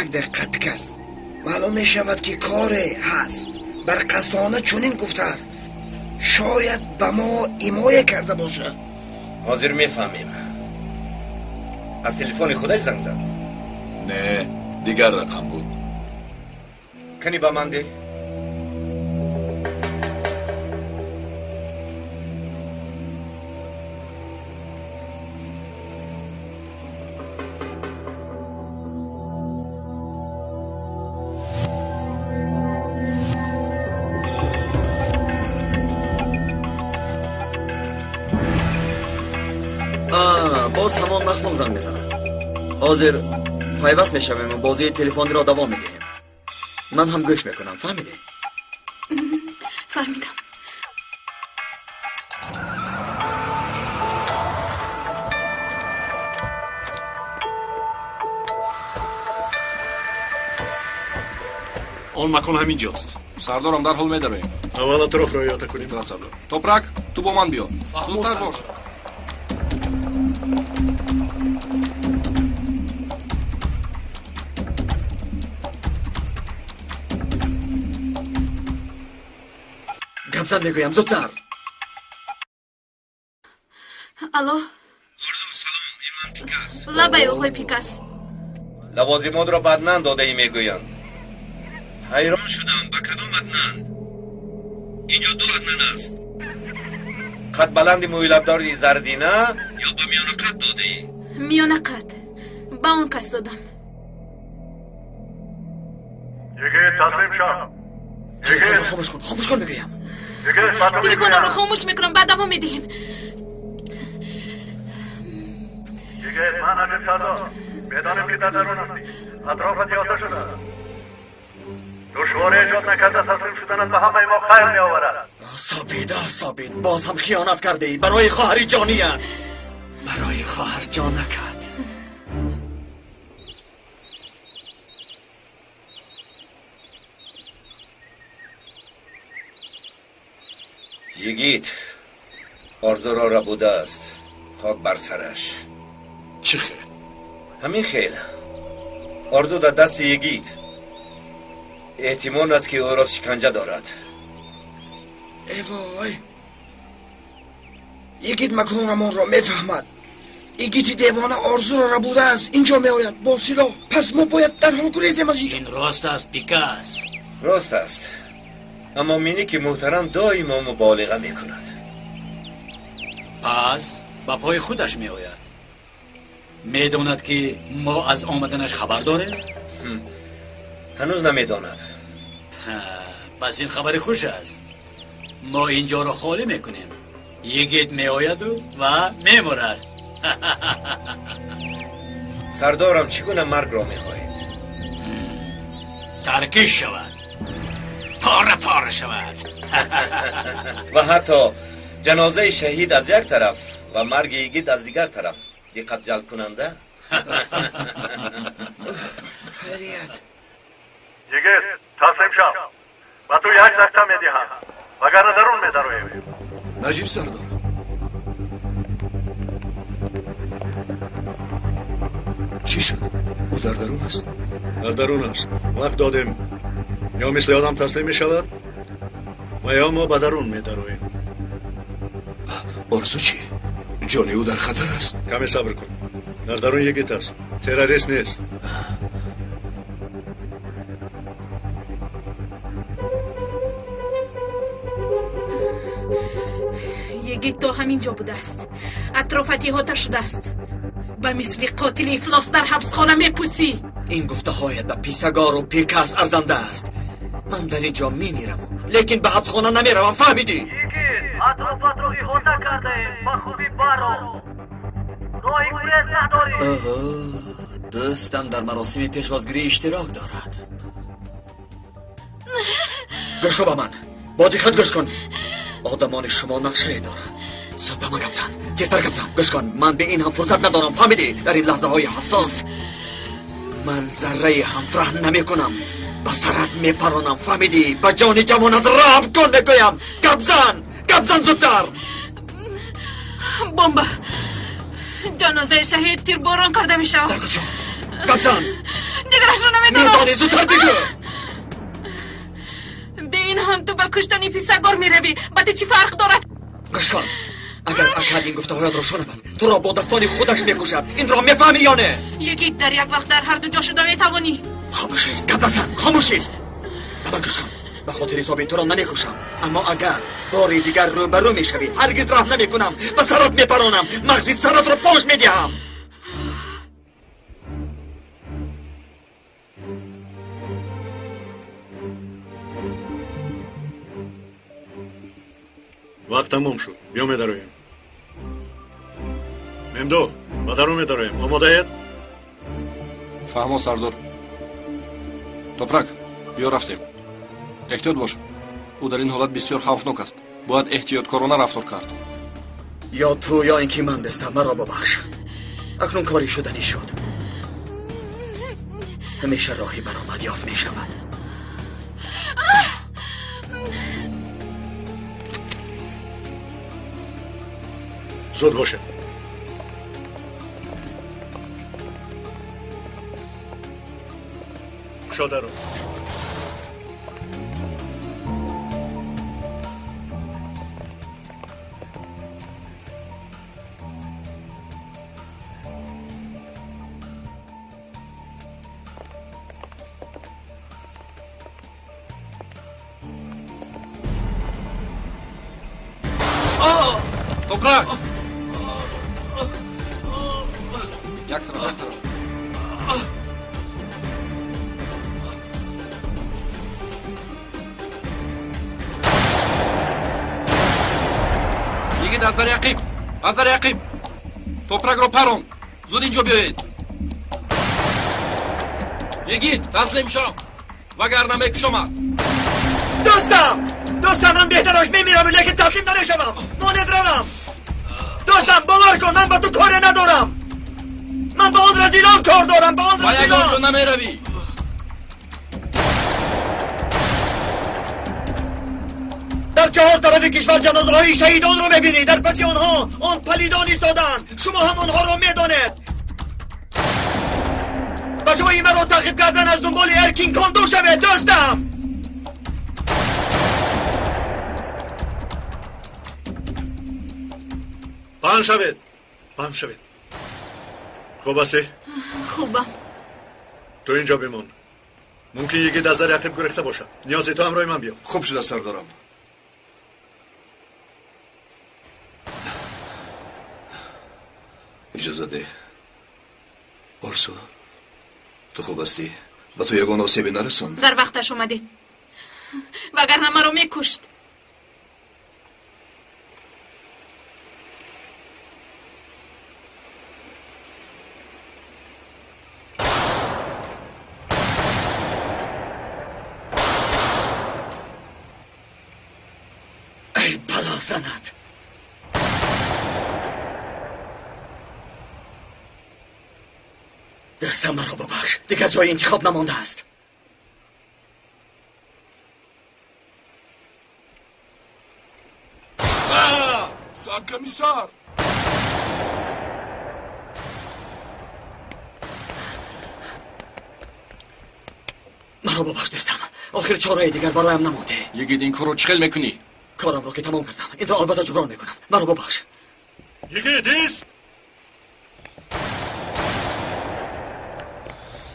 Як дақиқа, Пикас. Маълум мешавад, ки коре ҳаст. Барқасдона чунин гуфтааст. Шояд ба мо имое карда бошад.
Ҳозир мефаҳмем. Аз телефони худаш занг зад?
Не, дигар рақам буд.
Кани ба ман деҳ.
Боз ҳамон махлуқ занг мезанад. Ҳозир пайваст мешавем ва бозии телефониро давом медиҳем. Ман ҳам гӯш мекунам, фаҳмидӣ?
Фаҳмидам.
Он макон ҳамин ҷост.
Сардорам, дарҳол медароем.
Аввал атрофро иҳота кунем.
Топрак, ту бо ман биё. Зудтар бош.
Гапзан мегӯям, зудтар.
Алло.
Орзу, салом, ин ман Пикас.
Лабай, оғои Пикас.
Лавозимотро ба Аднан додаӣ мегӯянд. Ҳайрон шудам, ба кадом Аднан? Инҷо ду Аднан аст. Қад баланди мӯйлабдори зардина ё ба миёнақад додаӣ?
Миёнақад. Ба он кас додам.
Йигит, таслим шав.
Телефонро хомӯш кун, хомӯш кун мегӯям.
Телефонро хомӯш мекунам, баъд давом медиҳем.
Йигит, ман Аҷиб Сардор. Медонем, ки дар дарун ҳастӣ. Атрофат иҳота шудааст. Душворӣ эҷод накарда таслим шуданат ба ҳамаи мо хайр меоварад.
Собит, Собит, боз ҳам хиёнат кардӣ барои хоҳари ҷоният. Барои хоҳар ҷонакат.
Йигит Орзуро рабудааст. Хок бар сараш.
Чӣ хел?
Ҳамин хел Орзу дар дасти Йигит. Эҳтимол аст, ки ӯро шиканҷа дорад.
Э вой, Йигит маконамонро мефаҳмад. Йигити девона Орзуро рабудааст, инҷо меояд бо силоҳ. Пас мо бояд дарҳол гурезем аз инҷо.
Ин рост аст, Пикас.
Рост аст, аммо Миники муҳтарам доимо муболиға мекунад.
Пас ба пои худаш меояд. Медонад, ки мо аз омаданаш хабар дорем?
Ҳанӯз намедонад.
Пас ин хабари хуш аст. Мо инҷоро холӣ мекунем. Йигит меояду ва мемурад.
Сардорам, чӣ гуна маргро мехоҳед?
Таркиш шавад, пора пора шавад.
Ва ҳатто ҷанозаи шаҳид аз як тараф ва марги Йигит аз дигар тараф диққат ҷалбкунанда.
Хайрият.
Йигит, таслим шав. Ба ту як дақиқа медиҳам, вагарна дарун медароем.
Наҷиб сардор, чӣ шуд? Ӯ дар дарун аст.
Дар дарун аст. Вақт додем. Ё мисли одам таслим мешавад, ва ё мо ба дарун медароем.
Орзу чӣ? Ҷони ӯ дар хатар аст.
Каме сабр кун. Дар дарун Йигит аст, террорист нест.
Йигит то ҳамин ҷо будааст. Атрофат иҳота шудааст. Ба мисли қотили ифлос дар ҳабсхона мепӯсӣ.
Ин гуфтаҳоят ба писагору Пикас арзанда аст. Ман дар ин ҷо мемираму, лекин ба ҳабсхона намеравам, фаҳмидӣ?
Йигит, атрофатро иҳота кардаем. Ба хубӣ баро. Роҳи гурез надорӣ.
Оҳо, дӯстам дар маросими пешвозгирӣ иштирок дорад. Гӯш кун ба ман, бо диққат гӯш кун. Одамони шумо нақшае доранд. Зуд ба ман гап зан, тезтар гап зан. Гӯш кун, ман бе ин ҳам фурсат надорам, фаҳмидӣ? Дар ин лаҳзаҳои ҳассос ман зарраи ҳам раҳм намекунам. Ба сарат мепаронам, фаҳмидӣ? Ба ҷони ҷавонат раҳм кун, мегӯям. Гап зан, гап зан зудтар.
Бомба! Ҷанозаи шаҳид тирборон карда мешавад.
Дар куҷо? Гап зан.
Дигарашро намедонам.
Медонӣ, зудтар бигӯ.
Бе ин ҳам ту ба куштани писагор меравӣ. Ба ту чӣ фарқ дорад?
Гӯш кун, агар Акад ин гуфтаҳоятро шунавад, туро бо дастони худаш мекушад. Инро мефаҳмӣ ё не?
Йигит, дар як вақт дар ҳар ду ҷо шуда метавонӣ.
Хомӯш ист, гап назан, хомӯш ист. Ба ман гӯш кун, ба хотири ҳисоби туро намекушам, аммо агар бори дигар рӯбарӯ мешавӣ, ҳаргиз раҳм намекунам, ба сарат мепаронам, мағзи саратро пош медиҳам.
Вақт тамом шуд. Биё медароем. Мемдо, ба дарун медароем. Омодаед?
Фаҳмо, сардор. Топрак, биё рафтем. Эҳтиёт бош. Ӯ дар ин ҳолат бисёр хавфнок аст. Бояд эҳтиёткорона рафтор кард.
Ё ту, ё ин ки ман, дӯстам, маро бубахш. Акнун кори шуданӣ шуд. Ҳамеша роҳи баромад ёфт мешавад.
Зуд бошед. Кушодаро.
Топрак! Як тараф, як тараф. Йигит, аз дари ақиб, аз дари ақиб. Топракро парон. Зуд инҷо биёед. Йигит, таслим шав, вагарна мекушамат.
Дӯстам, дӯстам, ман беҳтараш мемирам, лекин таслим намешавам. Монед равам. Дӯстам, бовар кун, ман ба ту коре надорам. Ман ба он разилон кор дорам, ба он
Ба ягон
разилон.
ҷо намеравӣ.
Дар чаҳор тарафи кишвар ҷанозаҳои шаҳидонро мебинӣ. Дар паси онҳо он палидон истодаанд. Шумо ҳам онҳоро медонед. ҷои маро таъқиб кардан аз дунболи Эркин Кондур шавед, дӯстам.
Паҳн шавед, паҳн шавед. Хуб ҳастӣ?
Хубам.
Ту инҷо бимон. Мумкин Йигит аз дари ақиб гурехта бошад. Ниёзи ту ҳамроҳи ман биё. Хуб шуда, сардорам. Иҷоза деҳ. Орзу, ту хуб ҳастӣ? Ба ту ягон осебе нарасонд?
Дар вақташ омадед, вагарна маро мекушт.
Эй бало занад! Дастам, маро бубахш, дигар ҷои интихоб намондааст.
Саркомиссар!
Маро бубахш, дӯстам, охир чораи дигар бароям намонде.
Йигит, ин корро чӣ хел мекунӣ?
Корамро ки тамом кардам, инро албатта ҷуброн мекунам. Маро бубахш.
Йигит, ист!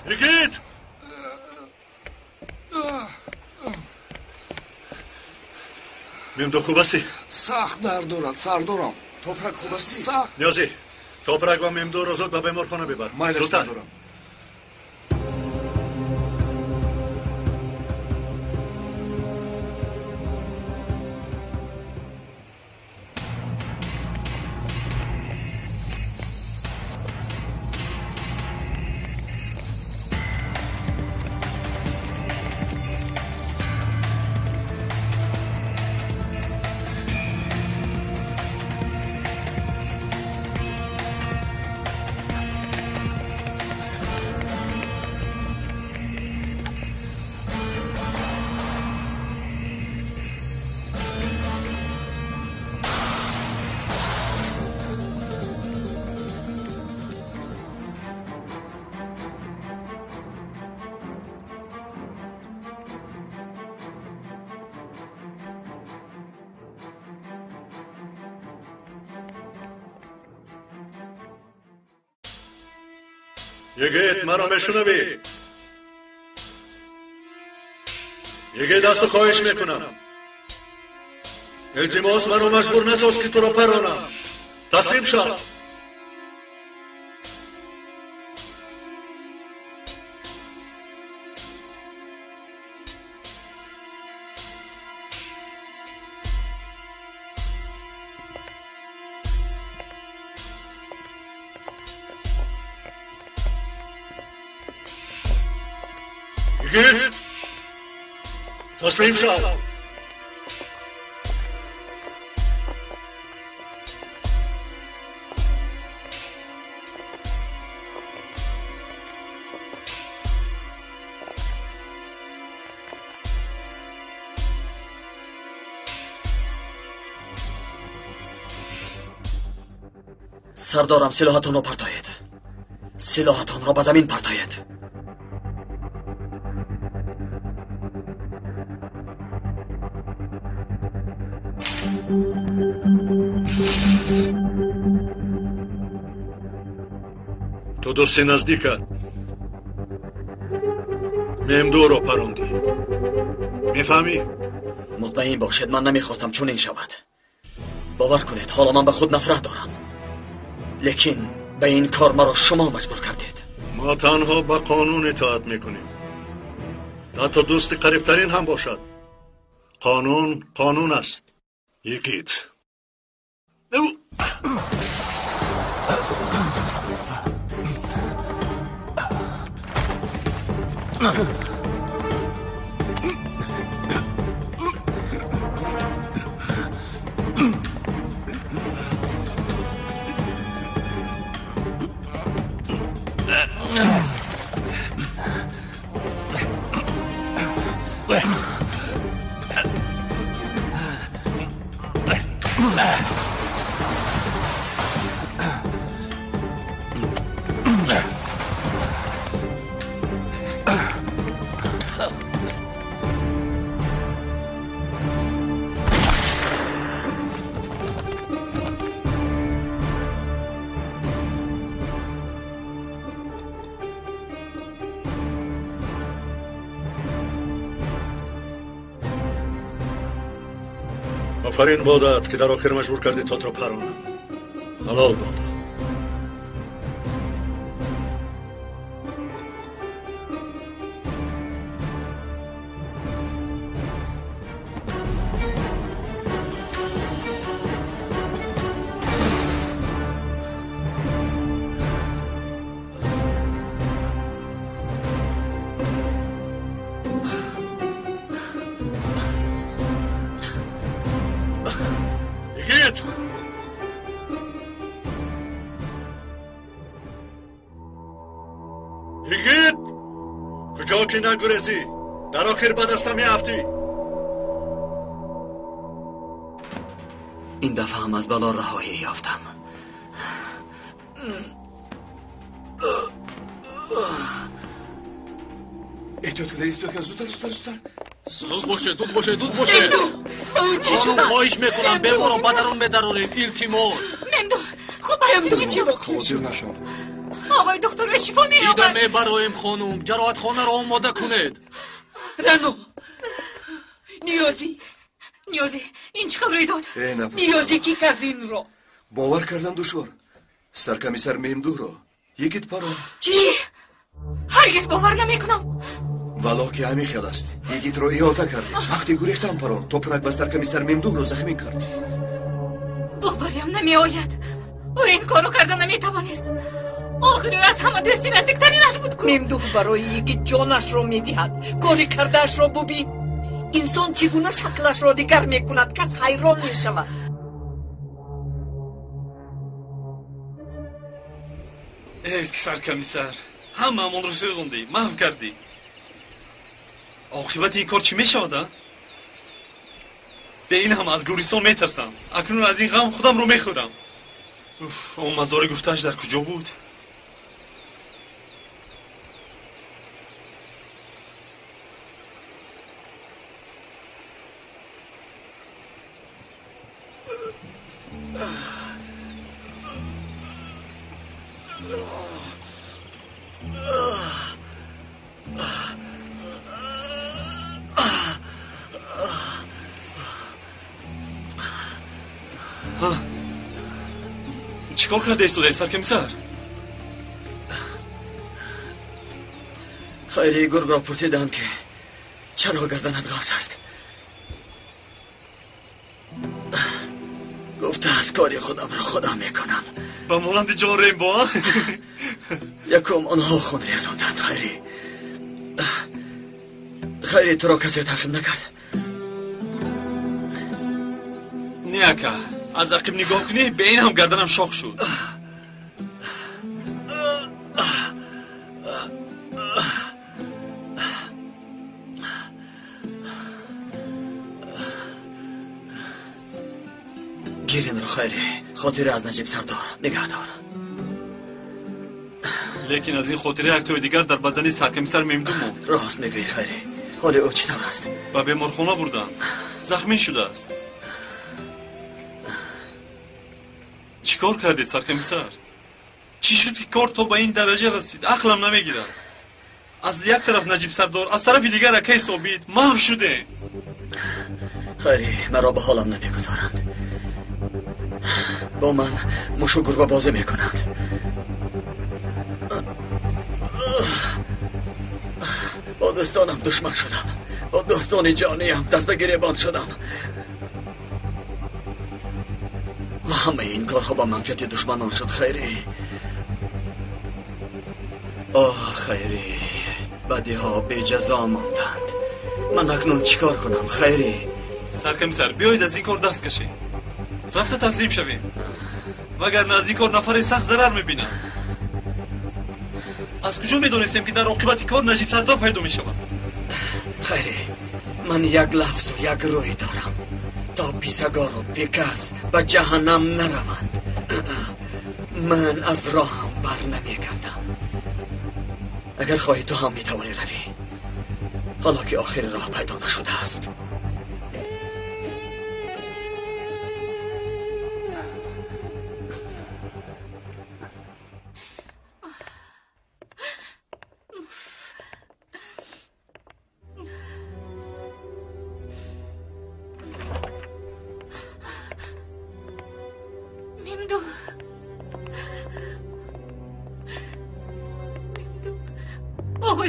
Йигит! Мемдо, хуб ҳастӣ?
Сахт дард дорад, сардорам.
Топрак, хуб ҳастӣ?
Сахт.
Ниёзӣ, Топрак ва Мемдоро зуд ба беморхона бибар.
Майлаш,
Зудтар.
сардорам. Йигит, маро мешунавӣ? Йигит, аз ту хоҳиш мекунам. Илтимос, маро маҷбур насоз, ки туро паронам. Таслим шав. Йигит! Таслим шав.
Сардорам, силоҳатонро партоед. Силоҳатонро ба замин партоед.
Ту дӯсти наздикат Мемдоро парондӣ. Мефаҳмӣ?
Мутмаин бошед, ман намехостам чунин шавад. Бовар кунед, ҳоло ман ба худ нафрат дорам. Лекин ба ин кор маро шумо маҷбур кардед.
Мо танҳо ба қонун итоат мекунем. Ҳатто дӯсти қарибтарин ҳам бошад. Қонун қонун аст. Йигит. Офарин бодат ки дар охир маҷбур кардӣ то туро паронам. Ҳалол бодо. Нагурезӣ, дар охир ба дастам меафтӣ.
Ин дафъа ҳам аз бало раҳоӣ ёфтам.
Эҳтиёт кунед, эҳтиёт кунед, зудтар, зудтар, зудтар.
Зуд бошед, зуд бошед, зуд бошед.
Чӣ шуд?
Хоҳиш мекунам, беморро ба дарун медаронем, илтимос.
Мемду, хуб ҳастӣ? Чӣ воқеъ
Ҳозир нашав.
Оғои духтур шифо
Дида
меёбад.
мебароем, хонум, ҷароҳатхонаро омода кунед.
Рано, Ниёзӣ.
Ниёзӣ, ин чӣ хел рӯй дод?
Э, напурс.
Ниёзӣ, кӣ кард инро?
Бовар кардан душвор. Саркамисар Мемдуҳро йигит парон.
Чӣ? Ҳаргиз бовар намекунам.
Валлоҳ ки ҳамин хел аст. Йигитро иҳота кардем. Вақте гурехтам, парон. Топрак ба саркамисар Мемдуҳро захмӣ кард.
Боварям намеояд. Ӯ ин корро карда наметавонист. Охир ӯ аз ҳама дӯсти наздиктаринаш буд ку.
Мемдуҳ барои йигит ҷонашро медиҳад. Кори кардаашро бубин. Инсон чӣ гуна шаклашро дигар мекунад, кас ҳайрон мешавад.
Э, саркамисар, ҳамаамонро сӯзондӣ, маҳв кардӣ. Оқибати ин кор чӣ мешавад, а? Бе ин ҳама аз гӯрисон метарсам. Акнун аз ин ғам худамро мехӯрам. Уф, он мазори гуфтааш дар куҷо буд? Чӣ кор карда истодаи, саркамисар?
Хайри, гургро пурсиданд, ки чаро гарданат ғафз аст. Гуфтааст, кори худамро худам мекунам.
Ба монанди Ҷон Рембо, а?
Якум онҳо хун резонданд. Хайри, хайри, туро касе таъқиб накард?
Не, ака, аз ақиб нигоҳ кунӣ, бе ин ҳам гарданам шох шуд.
Гир инро, хайри, хотира аз Наҷиб сардор нигаҳдор.
Лекин аз ин хотира як тои дигар дар бадани саркамисар Мемду монд.
Рост мегӯӣ, хайри. Ҳоли ӯ чӣ тавр аст?
Ба беморхона бурданд, захмӣ шудааст. Чӣ кор кардед, саркамисар? Чӣ шуд, ки кор то ба ин дараҷа расид? Ақлам намегирад. Аз як тараф Наҷиб сардор, аз тарафи дигар акаи Собит, маҳв шудем.
Хайри, маро ба ҳолам намегузоранд. Бо ман мушу гурба бозӣ мекунанд. Бо дӯстонам душман шудам, бо дӯстони ҷониям даст ба гиребон шудам ва ҳамаи ин корҳо ба манфиати душманон шуд. Хайрӣ, оҳ, хайрӣ, бадиҳо беҷазо монданд. Ман акнун чӣ кор кунам, хайрӣ?
Саркамисар, биёед аз ин кор даст кашем, рафта таслим шавем, вагарна аз ин кор нафаре сахт зарар мебинад. Аз куҷо медонистем, ки дар оқибати кор Наҷиб сардор пайдо мешавад?
Хайрӣ, ман як лафзу як рӯй дорам. То писагору бекас ба ҷаҳаннам нараванд, ман аз роҳам бар намегардам. Агар хоҳӣ, ту ҳам метавонӣ равӣ, ҳоло ки охири роҳ пайдо нашудааст.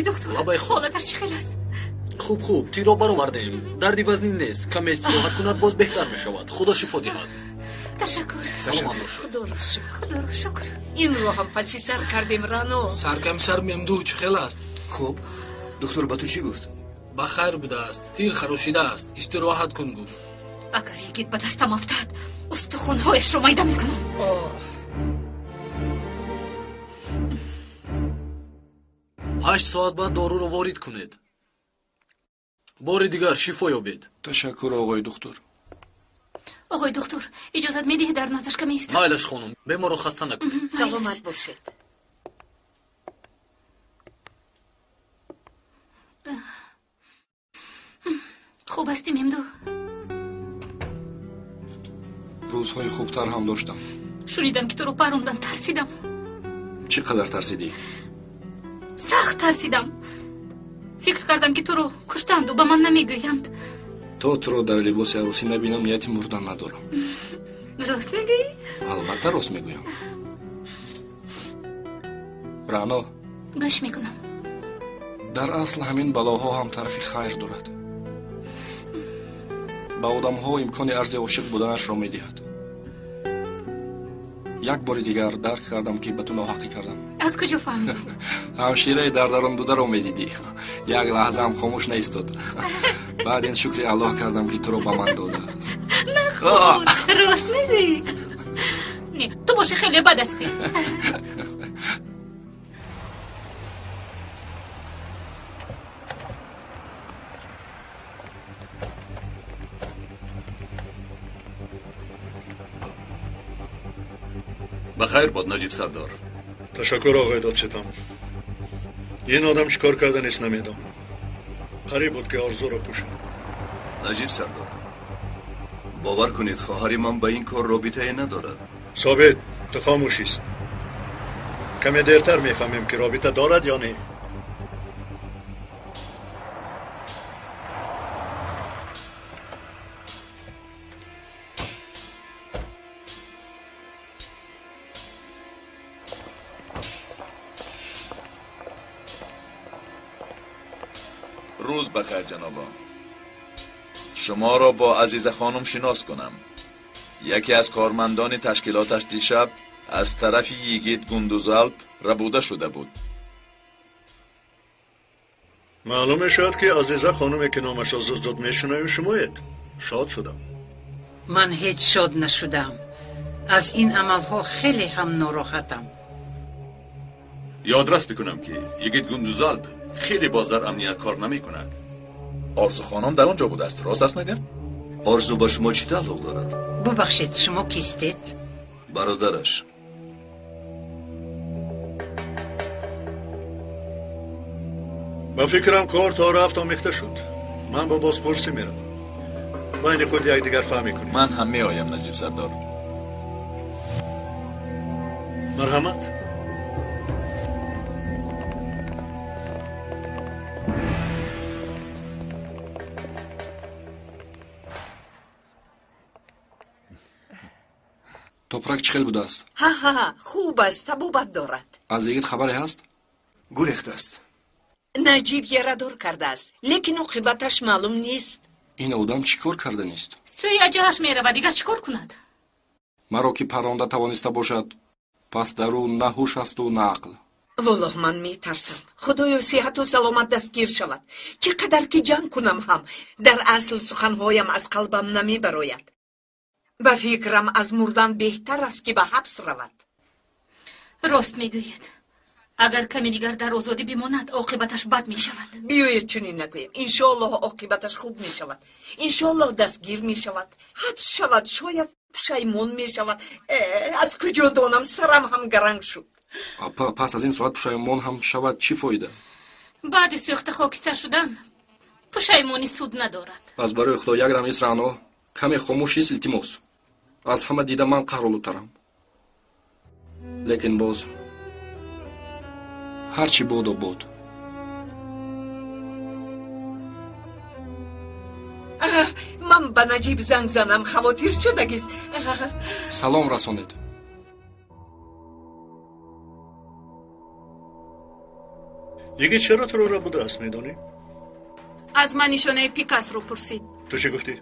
Оғои доктор, ҳолаташ чӣ хел аст?
Хуб, хуб, тирро баровардем. Дарди вазнин нест. Каме истироҳат кунад, боз беҳтар мешавад. Худо шифо диҳад.
Ташаккур.
Саломат бошед.
Худоро шукр, худоро шукр. Инро ҳам паси сар кардем, Рано.
Саркамисар Мемду чӣ хел аст?
Хуб. Доктор ба ту чӣ гуфт?
Ба хайр будааст. Тир харошидааст. Истироҳат кун гуфт.
Агар Йигит ба дастам афтад, устухонҳояшро майда мекунам.
8 соат баъд доруро ворид кунед. Бори дигар шифо ёбед.
Ташаккур, оғои духтур.
Оғои духтур, иҷозат медиҳед дар наздаш каме истам?
Майлаш, хонум, беморро хаста накунед.
Саломат бошед.
Хуб ҳастӣ, Мемду?
Рӯзҳои хубтар ҳам доштам.
Шунидам, ки туро парондан, тарсидам.
Чӣ қадар тарсидӣ?
Сахт тарсидам. Фикр кардам, ки туро куштанду ба ман намегӯянд.
То туро дар либоси арӯсӣ набинам, нияти мурдан надорам.
Рост мегӯӣ?
Албатта, рост мегӯям. Рано.
Гӯш мекунам.
Дар асл ҳамин балоҳо ҳам тарафи хайр дорад. Ба одамҳо имкони арзи ошиқ буданашро медиҳад. Як бори дигар дарк кардам, ки ба ту ноҳақӣ кардам.
Аз куҷо фаҳмидӣ?
Ҳамшираи дар дарун бударо медидӣ. Як лаҳзаам хомӯш наистод. Баъд ин шукри Аллоҳ кардам, ки туро ба ман додааст.
Нахуд, рост мегӯӣ? Не, ту боши хеле бад ҳастӣ.
Ба хайр бод, Наҷиб сардор.
Ташаккур, оғои додситон. Ин одам чӣ кор карданист, намедонам. Қариб буд, ки Орзуро кушад.
Наҷиб сардор, бовар кунед, хоҳари ман ба ин кор робитае надорад.
Собит, ту хомӯшист. Каме дертар мефаҳмем, ки робита дорад ё не.
Рӯз бахайр, ҷанобон. Шуморо бо Азиза хонум шинос кунам. Яке аз кормандони ташкилоташ дишаб аз тарафи Йигит Гундузалп рабуда шуда буд.
Маълум мешавад, ки Азиза хонуме, ки номашро зуд зуд мешунавем, шумоед. Шод шудам.
Ман ҳеҷ шод нашудам. Аз ин амалҳо хеле ҳам нороҳатам.
Ёдрас мекунам, ки Йигит Гундузалп хеле боз дар амният кор намекунад.
Орзу хонум дар он ҷо будааст, рост аст магар?
Орзу ба шумо чӣ тааллуқ дорад?
Бубахшед, шумо кистед?
Бародараш.
Ба фикрам, кор то рафт омехта шуд. Ман ба бозпурсӣ меравам. Байни худ якдигар фаҳм мекунем.
Ман ҳам меоям, Наҷиб сардор.
Марҳамат.
Топрак чӣ хел будааст?
Ҳа, ҳа, хуб аст, табобат дорад.
Аз Йигит хабаре ҳаст?
Гурехтааст.
Наҷиб ярадор кардааст, лекин оқибаташ маълум нест.
Ин одам чӣ кор карданист?
Сӯи аҷалаш меравад, дигар чӣ кор кунад?
Маро ки парронда тавониста бошад, пас дар ӯ на ҳуш ҳасту на ақл.
Воллоҳ, ман метарсам. Худоё, сиҳату саломат дастгир шавад. Чӣ қадар ки ҷанг кунам ҳам, дар асл суханҳоям аз қалбам намебарояд. Ба фикрам, аз мурдан беҳтар аст, ки ба ҳабс равад.
Рост мегӯед. Агар каме дигар дар озодӣ бимонад, оқибаташ бад мешавад.
Биёед чунин нагӯем. Иншоаллоҳ, оқибаташ хуб мешавад. Иншоаллоҳ, дастгир мешавад, ҳабс шавад, шояд пушаймон мешавад. Аз куҷо донам, сарам ҳам гаранг шуд.
Пас аз ин соат пушаймон ҳам шавад, чӣ фоида?
Баъди сӯхта хокистар шудан пушаймонӣ суд надорад.
Пас барои Худо як дам ис, Раъно, каме хомӯш ис, илтимос. Аз ҳама дида ман қаҳролудтарам. Лекин боз ҳарчи бодо бод.
Ман ба Наҷиб занг занам, хавотир шудагист.
Салом расонед.
Йигит чаро туро рабудааст, медонӣ?
Аз ман нишонаи Пикасро пурсид.
Ту чӣ гуфтӣ?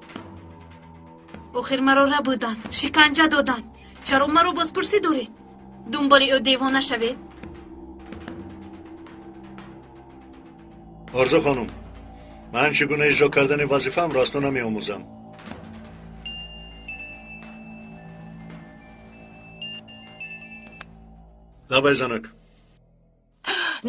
Охир маро рабуданд, шиканҷа доданд. Чаро маро бозпурсӣ доред? Дунболи ӯ девона шавед?
Орзу хонум, ман чӣ гуна иҷро кардани вазифаамро аз ту намеомӯзам. Лабай занак.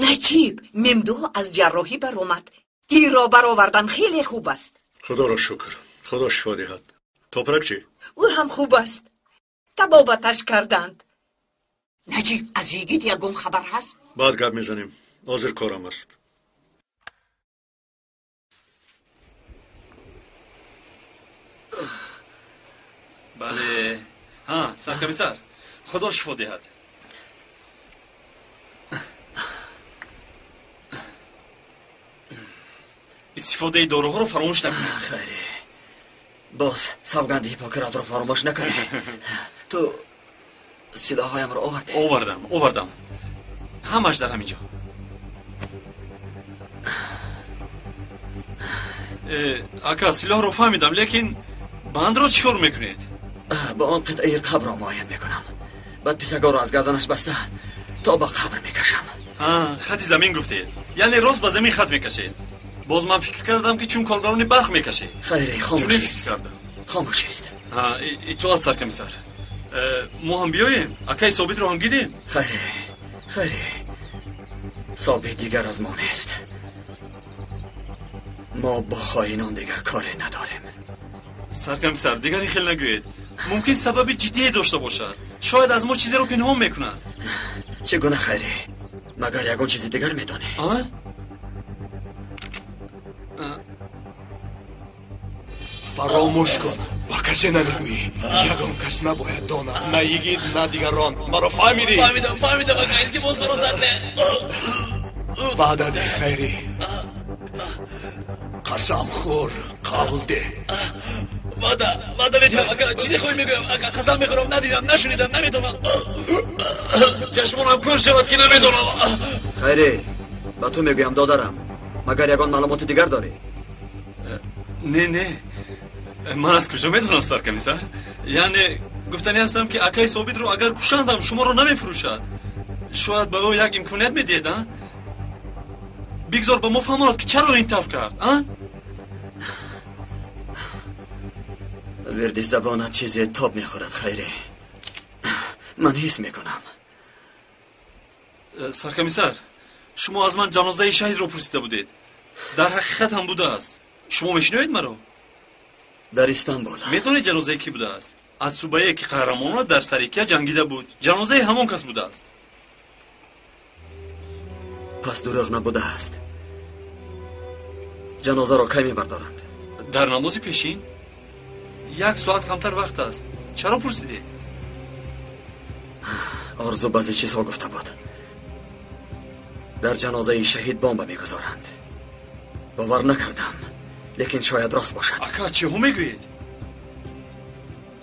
Наҷиб, Мемдуҳ аз ҷарроҳӣ баромад. Тирро баровардан хеле хуб аст.
Худоро шукр, Худо шифо диҳад. Топрак чӣ?
Ӯ ҳам хуб аст. Табобаташ карданд. Наҷиб, аз Йигит ягон хабар ҳаст?
Баъд гап мезанем. Ҳозир корам аст.
Бале. Ҳа, саркомиссар, Худо шифо диҳад. Истифодаи доруҳоро фаромӯш накунед.
Хайре, боз савганди Ҳиппократро фаромӯш накунед. Ту силоҳҳоямро овардӣ?
Овардам, овардам. Ҳамааш дар ҳамин ҷо. Ака, силоҳро фаҳмидам, лекин бандро чӣ кор мекунед?
Ба он қитъаи қабрро муайян мекунам. Баъд писагорро аз гарданаш баста то ба қабр мекашам.
Хати замин гуфтед, яъне рост ба замин хат мекашед. Боз ман фикр кардам, ки чун коргарони барқ мекашед.
Хайре,
чунин фикр кардам.
Хомӯш аст.
Итоат, саркомиссар. Мо ҳам биёем, акаи Собитро ҳам гирем.
Хайре, хайре, Собит дигар аз мо нест. Мо бо хоинон дигар коре надорем.
Саркомиссар, дигар ин хел нагӯед. Мумкин сабаби ҷиддие дошта бошад. Шояд аз мо чизеро пинҳон мекунад.
Чӣ гуна, Хайре? Магар ягон чизи дигар медонӣ?
Фаромӯш кун, ба касе намегӯӣ. Ягон кас набояд донад, на Йигит, на дигарон. Маро фаҳмидӣ?
Фаҳмидам, фаҳмидам, ака, илтимос, маро зад не.
Ваъда деҳ, Хайрӣ. Қасам хӯр, қавл деҳ.
Ваъда, ваъда медиҳам, ака. Чизе хоҳӣ мегӯям, ака. Қасам мехӯрам, надидам, нашунидам, намедонам. Чашмонам кӯр шавад, ки намедонам.
Хайрӣ, ба ту мегӯям, додарам, магар ягон маълумоти дигар дорӣ?
Не, не, ман аз куҷо медонам, саркомиссар? Яъне гуфтанӣ ҳастам, ки акаи Собитро агар кушандам, шуморо намефурӯшад. Шояд ба ӯ як имконият медиҳед, а? Бигзор ба мо фаҳмонад, ки чаро ин тавр кард, а?
Вирди забонат чизе тоб мехӯрад, Хайре. Ман ҳис мекунам.
Саркомиссар, шумо аз ман ҷанозаи шаҳидро пурсида будед. Дар ҳақиқат ҳам будааст. Шумо мешиноед маро?
Дар Истанбул.
Медонед ҷанозаи кӣ будааст? Аз субае, ки қаҳрамонона дар Сарикия ҷангида буд. Ҷанозаи ҳамон кас будааст.
Пас дурӯғ набудааст. Ҷанозаро кай мебардоранд?
Дар намози пешин. Як соат камтар вақт аст. Чаро пурсидед?
Орзу баъзе чизҳо гуфта буд. Дар ҷанозаи шаҳид бомба мегузоранд. Бовар накардам, лекин шояд рост бошад.
Ака, чиҳо мегӯед?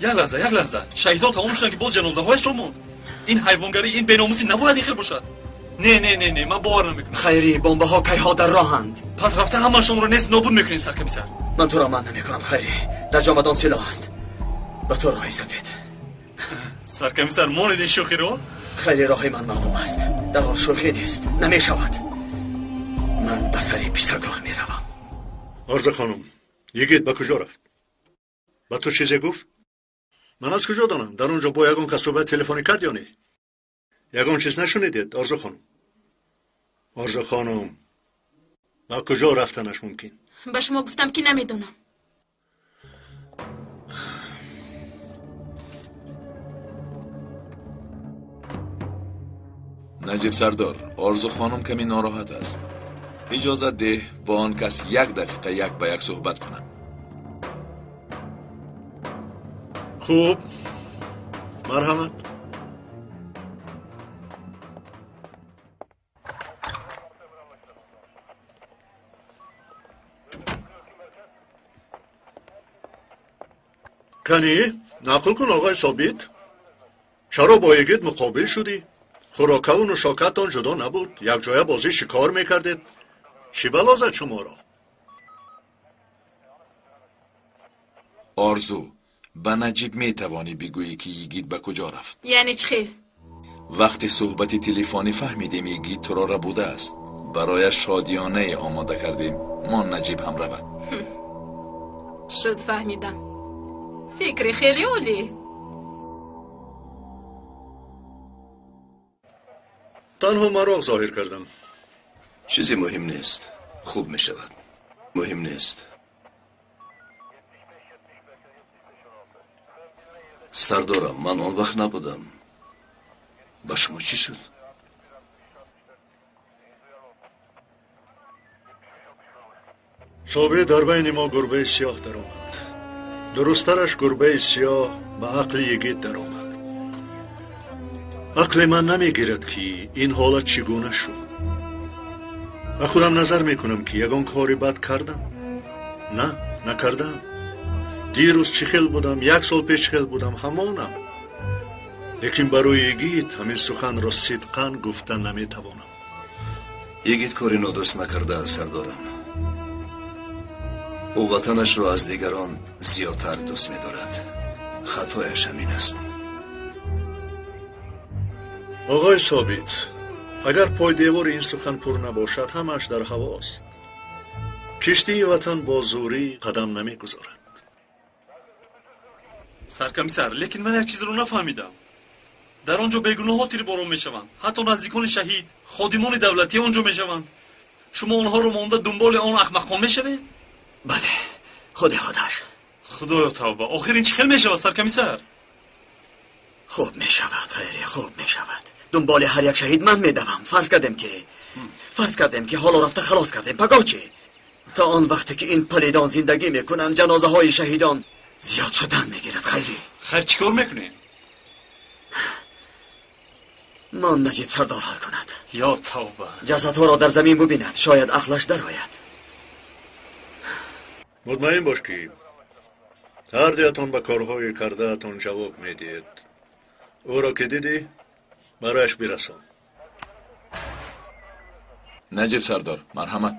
Як лаҳза, як лаҳза. Шаҳидҳо тамом шуданд, ки боз ҷанозаҳояшро монд. Ин ҳайвонгарӣ, ин беномусӣ набояд ин хел бошад. Не, не, не, не, ман бовар намекунам.
Хайрӣ, бомбаҳо кайҳо дар роҳанд.
Пас рафта ҳамаашонро нест нобуд мекунем, саркомиссар.
Ман туро манъ намекунам, Хайрӣ. Дар ҷомадон силоҳ аст. Ба ту роҳи сафед.
Саркомиссар, монед ин шӯхиро?
Хеле роҳи ман маълум аст. Дар он шӯхӣ нест. Намешавад. Ман ба сари писагор меравам.
Орзу хонум, Йигит ба куҷо рафт? Ба ту чизе гуфт? Ман аз куҷо донам? Дар он ҷо бо ягон кас суҳбати телефонӣ кард ё не? Ягон чиз нашунидед, Орзу хонум? Орзу хонум, ба куҷо рафтанаш мумкин?
Ба шумо гуфтам, ки намедонам.
Наҷиб сардор, Орзу хонум каме нороҳат аст. Иҷозат деҳ бо он кас як дақиқа як ба як суҳбат кунам.
Хуб, марҳамат. Кани, нақл кун, оғои Собит. Чаро бо Йигит муқобил шудӣ? Хӯрокаву нӯшокатон ҷудо набуд, якҷоя бозӣ шикор мекардед. Чӣ бало зад шуморо?
Орзу, ба Наҷиб метавонӣ бигӯӣ, ки Йигит ба куҷо рафт?
Яъне чӣ хел?
Вақте суҳбати телефонӣ фаҳмидем, Йигит туро рабудааст. Барояш шодиёнае омода кардем. Мон Наҷиб ҳам равад.
Шуд, фаҳмидам. Фикри хеле олӣ.
Танҳо мароқ зоҳир кардам.
Чизе муҳим нест. Хуб мешавад. Муҳим нест. Сардорам, ман он вақт набудам. Ба шумо чӣ шуд?
Собит, дар байни мо гурбаи сиёҳ даромад. Дурусттараш, гурбаи сиёҳ ба ақли Йигит даромад. Ақли ман намегирад, ки ин ҳолат чӣ гуна шуд. Ба худам назар мекунам, ки ягон кори бад кардам. На, накардам. Дирӯз чӣ хел будам, як сол пеш чӣ хел будам, ҳамонам. Лекин барои Йигит ҳамин суханро сидқан гуфта наметавонам.
Йигит кори нодуруст накардааст, сардорам. Ӯ ватанашро аз дигарон зиёдтар дӯст медорад. Хатояш ҳамин аст.
Оғои Собит, агар пойдевори ин сухан пур набошад, ҳамааш дар ҳавост. Киштии ватан бо зӯрӣ қадам намегузорад.
Саркомиссар, лекин ман як чизро нафаҳмидам. Дар он ҷо бегуноҳҳо тирборон мешаванд, ҳатто наздикони шаҳид, ходимони давлатӣ он ҷо мешаванд. Шумо онҳоро монда дунболи он ахмақон мешавед?
Бале, худи худаш.
Худоё тавба, охир ин чӣ хел мешавад, саркомиссар?
Хуб мешавад, хайре, хуб мешавад. Дунболи ҳар як шаҳид ман медавам. Фарз кардем ки ҳоло рафта халос кардем. Пагоҳ чӣ? То он вақте ки ин палидон зиндагӣ мекунанд, ҷанозаҳои шаҳидон зиёд шудан мегирад. Хайре.
Хайр, чӣ кор мекунем?
Мон Наҷиб сардор ҳал кунад.
Ё тавба.
Ҷасадҳоро дар замин бубинад, шояд ақлаш дарояд.
Мутмаин бош, ки ҳар дуятон ба корҳои кардаатон ҷавоб медиҳед. Ӯро ки дидӣ, барояш бирасон.
Наҷиб сардор, марҳамат.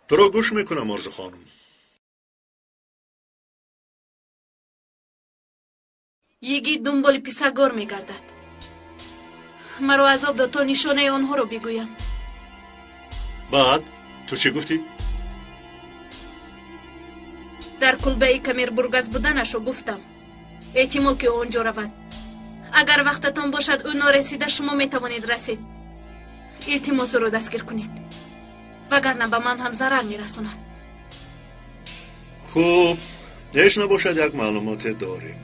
Туро гӯш мекунам, Орзу хонум.
Йигит дунболи писагор мегардад. Маро азоб дод, то нишонаи онҳоро бигӯям.
Баъд ту чӣ гуфтӣ?
Дар кулбаи Камербургаз буданашро гуфтам. Эҳтимол, ки он ҷо равад. Агар вақтатон бошад, ӯ норасида, шумо метавонед расед. Илтимос, ӯро дастгир кунед, вагарна ба ман ҳам зарар мерасонад.
Хуб, ҳеҷ набошад, як маълумоте дорем.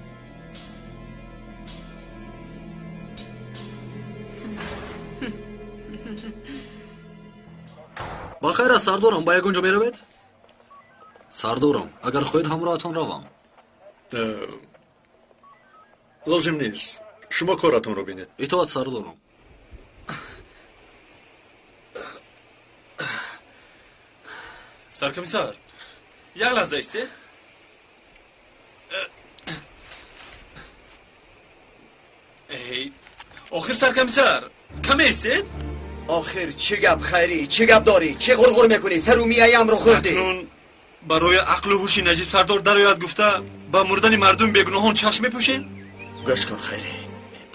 Ба хайр аст, сардорам, ба ягон ҷо меравед? Сардорам, агар хоҳед, ҳамроҳатон равам.
Лозим нест. Шумо коратонро бинед.
Итоат, сардорам.
Саркомиссар, як лаҳза истед. Эй, охир саркомиссар, каме истед?
Охир чӣ гап, хайрӣ, чӣ гап дорӣ? Чӣ ғурғур мекунӣ? Сару мияямро хӯрдӣ.
Акнун барои ақлу ҳуши Наҷиб сардор дарояд гуфта, ба мурдани мардум бегуноҳон чашм мепӯшем?
Гӯш кун, хайрӣ,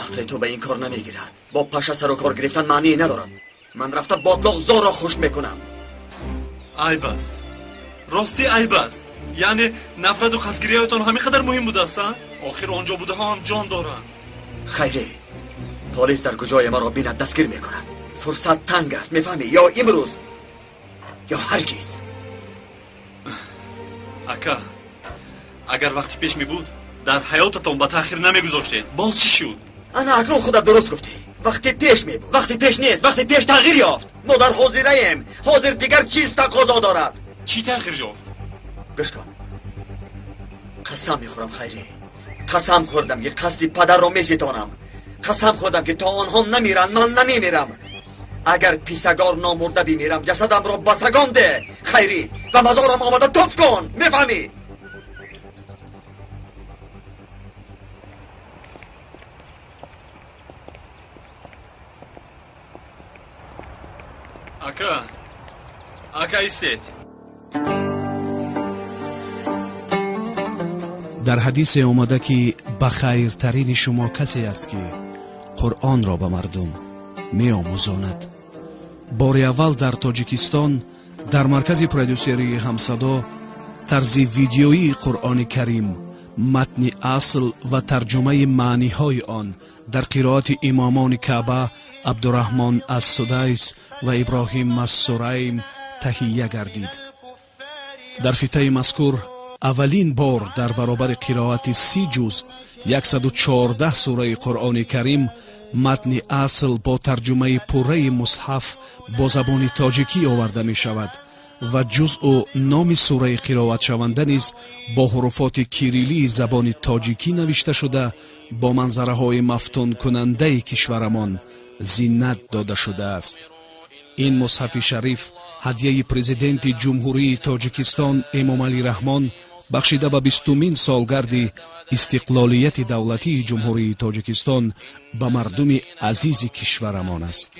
ақли ту ба ин кор намегирад. Бо паша сару кор гирифтан маъние надорад. Ман рафта ботлоқ зорро хушк мекунам.
Айб аст, ростӣ айб аст. Яъне нафрату қасдгириҳоятон ҳамин қадар муҳим будааст, а? Охир он ҷо будаҳо ҳам ҷон доранд.
Хайрӣ, полис дар куҷое маро бинад, дастгир мекунад. Фурсат танг аст, мефаҳмӣ? Ё имрӯз, ё ҳаргиз.
Ака, агар вақти пеш мебуд, дар ҳаётатон ба таъхир намегузоштед. Боз чӣ шуд?
Ана акнун худат дуруст гуфтӣ. Вақти пеш мебуд. Вақти пеш нест, вақти пеш тағйир ёфт. Мо дар ҳозираем. Ҳозир дигар чиз тақозо дорад.
Чӣ тағйир ёфт?
Гӯш кун. Қасам мехӯрам, хайрӣ. Қасам хӯрдам, ки қасди падарро меситонам. Қасам хӯрдам, ки то онҳо намиранд, ман намемирам. Агар писагор номурда бимирам, ҷасадамро ба сагон де. Хайрӣ, ба мазорам омада туф кун, мефаҳмӣ?
Ака, ака, истед.
Дар ҳадисе омада ки ба хайртарини шумо касе аст ки Қуръонро ба мардум меомӯзонад. Бори аввал дар Тоҷикистон дар маркази продюсерии Ҳамсадо тарзи видеоии Қуръони Карим, матни асл ва тарҷумаи маъниҳои он дар қироати имомони Каъба Абдураҳмон ас-Судайс ва Иброҳим ас-Сурайм таҳия гардид. Дар фитаи мазкур аввалин бор дар баробари қироати 30 ҷузъ 114 сураи Қуръони Карим матни асл бо тарҷумаи пурраи мусҳаф бо забони тоҷикӣ оварда мешавад ва ҷузъу номи сураи қироатшаванда низ бо ҳуруфоти кириллии забони тоҷикӣ навишта шуда, бо манзараҳои мафтункунандаи кишварамон зинат дода шудааст. Ин мусҳафи шариф ҳадияи президенти Ҷумҳурии Тоҷикистон Эмомалӣ Раҳмон бахшида ба 20-умин солгарди истиқлолияти давлатии Ҷумҳурии Тоҷикистон ба мардуми азизи кишварамон аст.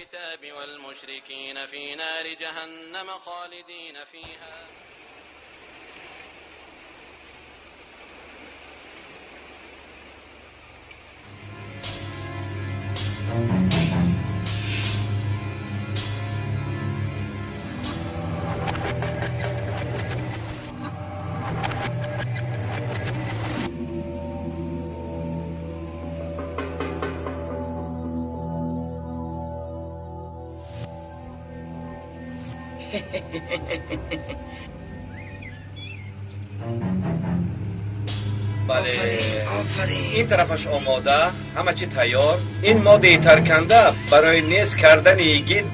Бале, ин тарафаш омода, ҳама чи тайёр. Ин моддаи тарканда барои нест кардани Йигит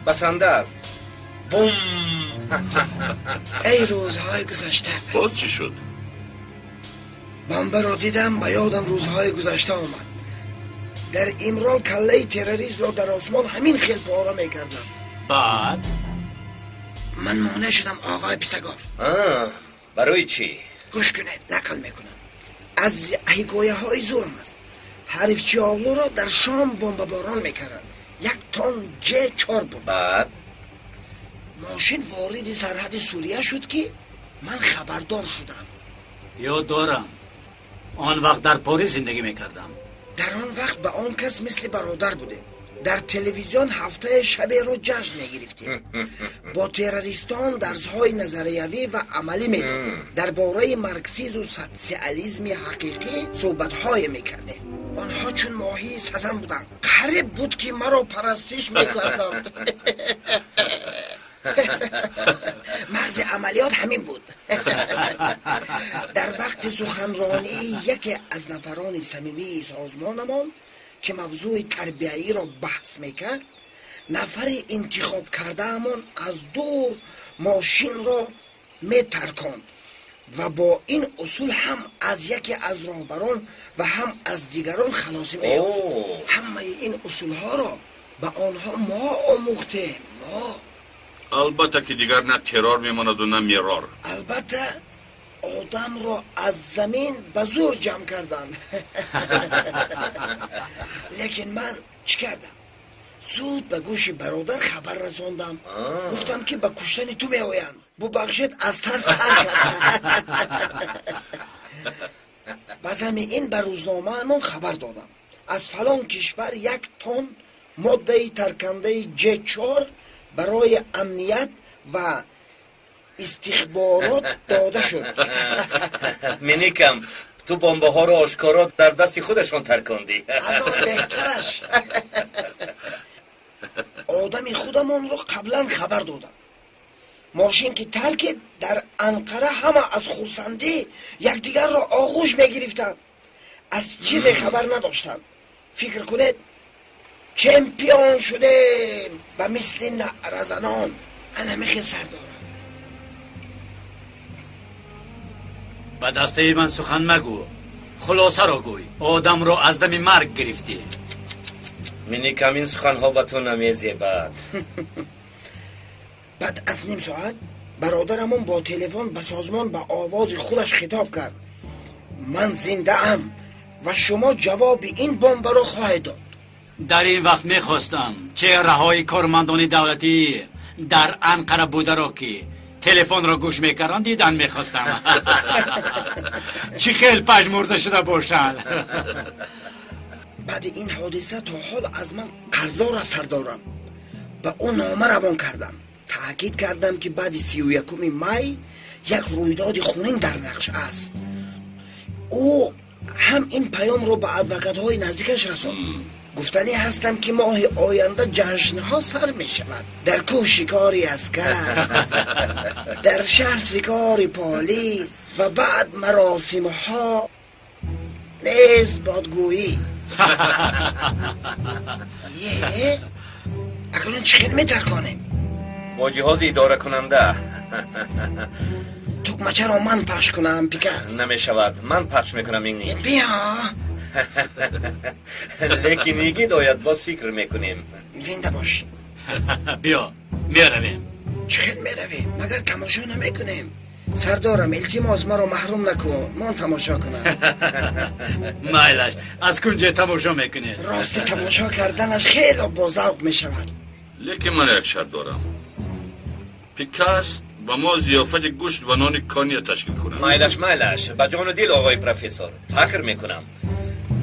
басанда аст. Бум!
Эй рӯзҳои гузашта!
Боз чӣ шуд?
Бомбаро дидам, ба ёдам рӯзҳои гузашта омад. Дар Имрол каллаи террористро дар осмон ҳамин хел пора мекарданд.
Баъд?
Ман монеъ шудам, оғои писагор.
Барои чӣ?
Гӯш кунед, нақл мекунам. Аз ҳикояҳои зӯрам аст. Ҳарифчиоғлуро дар Шом бомбаборон мекарданд. 1 тон Ҷ4 буд.
Баъд?
Мошин вориди сарҳади Сурия шуд ки ман хабардор шудам.
Ёд дорам. Он вақт дар Порис зиндагӣ мекардам.
Дар он вақт ба он кас мисли бародар будем. Дар телевизион ҳафтаи шаберо ҷашн мегирифтем. Бо террористон дарсҳои назариявӣ ва амалӣ медодем. Дар бораи марксизму социализми ҳақиқӣ суҳбатҳое мекардем. Онҳо чун моҳии сазан буданд. Қариб буд ки маро парастиш мекарданд. Мағзи амалиёт ҳамин буд. Дар вақти суханронии яке аз нафарони самимии созмонамон ки мавзӯи тарбияиро баҳс мекард, нафари интихоб кардаамон аз дур мошинро метарконд ва бо ин усул ҳам аз яке аз роҳбарон ва ҳам аз дигарон халосӣ меёфт. Ҳамаи ин усулҳоро ба онҳо мо омӯхтем. Мо.
Албатта ки дигар на террор мемонаду на мерор.
Албатта одамро аз замин ба зӯр ҷамъ карданд. Лекин ман чӣ кардам? Зуд ба гӯши бародар хабар расондам. Гуфтам ки ба куштани ту меоянд. Бубахшед, аз тарс тар кардам. Ба зами ин ба рӯзномаамон хабар додам. Аз фалон кишвар 1 тон моддаи таркандаи Ҷ4 барои амният ва истихборот дода шуд.
Миникам, ту бомбаҳоро ошкоро дар дасти худашон таркондӣ.
Аз он беҳтараш. Одами худамонро қаблан хабар додам. Мошин ки таркид, дар Анқара ҳама аз хурсандӣ якдигарро оғӯш мегирифтанд. Аз чизе хабар надоштанд. Фикр кунед, чемпион шудем ба мисли наъразанон. Ана мехел сардорам.
Ба дастаи ман сухан магӯ, хулосаро гӯй. Одамро аз дами марг гирифтӣ.
Миникам ин суханҳо ба ту намезебад.
Баъд аз ним соат бародарамон бо телефон ба созмон ба овози худаш хитоб кард: ман зиндаам ва шумо ҷавоби ин бомбаро хоҳед дод.
Дар ин вақт мехостам чеҳраҳои кормандони давлатӣ дар Анқара бударо, ки телефонро гӯш мекарданд, дидан мехостам. Чӣ хел пажмурда шуда бошанд.
Баъди ин ҳодиса то ҳол аз ман қарздор аст сардорам. Ба ӯ нома равон кардам. Таъкид кардам, ки баъди 31 май як рӯйдоди хунин дар нақш аст. Ӯ ҳам ин паёмро ба адвокатҳои наздикаш расонд. Гуфтанӣ ҳастам, ки моҳи оянда ҷашнҳо сар мешавад. Дар кӯҳ шикори аскар, дар шаҳр шикори полис ва баъд маросимҳо нест бодгӯӣ. Е, акнун чӣ хел метарконем?
Бо ҷиҳози идоракунанда.
Тугмачаро ман пахш кунам, Пикас?
Намешавад, ман пахш мекунам ин.
Биё.
Лекин Йигит ояд, боз фикр мекунем.
Зинда бош.
Биё, меравем.
Чӣ хел меравем? Магар тамошо намекунем? Сардорам, илтимос, маро маҳрум накун, ман тамошо кунам.
Майлаш, аз кунҷе тамошо мекунед.
Рости тамошо карданаш хело бозавқ мешавад.
Лекин ман як шарт дорам. Пикас ба мо зиёфати гӯшт ва нони кония ташкил кунад.
Майлаш, майлаш, ба ҷону дил, оғои профессор. Фахр мекунам.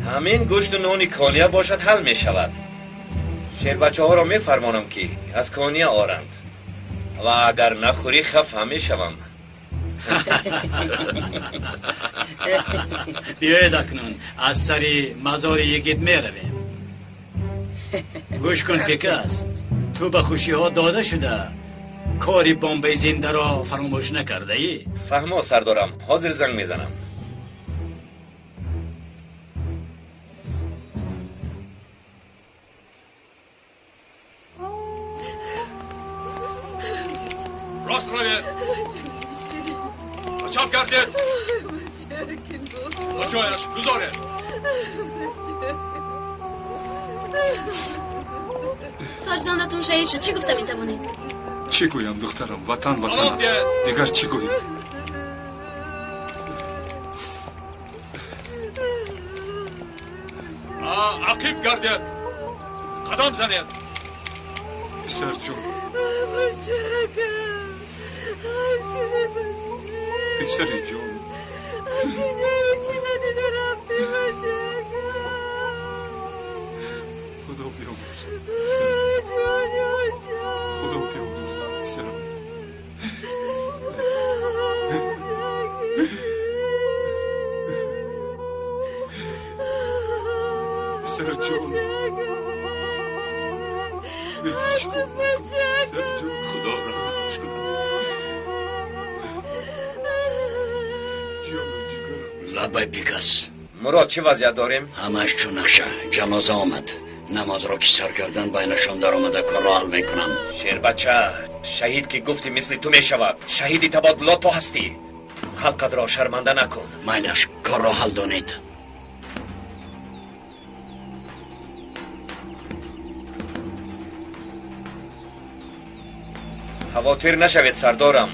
Ҳамин гӯшту нони кония бошад, ҳал мешавад. Шербачаҳоро мефармонам, ки аз кония оранд. Ва агар нахӯрӣ, хафа мешавам.
Биёед, акнун аз сари мазори Йигит меравем. Гӯш кун, Пикас, ту ба хушиҳо дода шуда кори бомбаи зиндаро фаромӯш накардаӣ?
Фаҳмо, сардорам, ҳозир занг мезанам.
Рост равед, ба чап гардед, ба ҷояш гузоред.
Фарзандатон шаҳид шуд, чӣ гуфта метавонед?
Чӣ гӯям, духтарам? Ватан ватан аст, дигар чӣ гӯям?
Ақиб гардед, қадам занед.
Писарҷон, писари ҷон, худо биёмурзад, худо биёмурзад, писарам. Писарҷон, писарҷон,
худо раҳматаш кунад.
Лабай, Пикас.
Мурод, чӣ вазъият дорем?
Ҳамааш чун нақша. Ҷаноза омад, намозро ки сар кардан, байнашон даромада корро ҳал мекунам.
Шербача, шаҳид ки гуфтӣ, мисли ту мешавад. Шаҳиди табодулот ту ҳастӣ. Халқатро шарманда накун.
Майлаш, корро ҳал донед.
Хавотир нашавед, сардорам,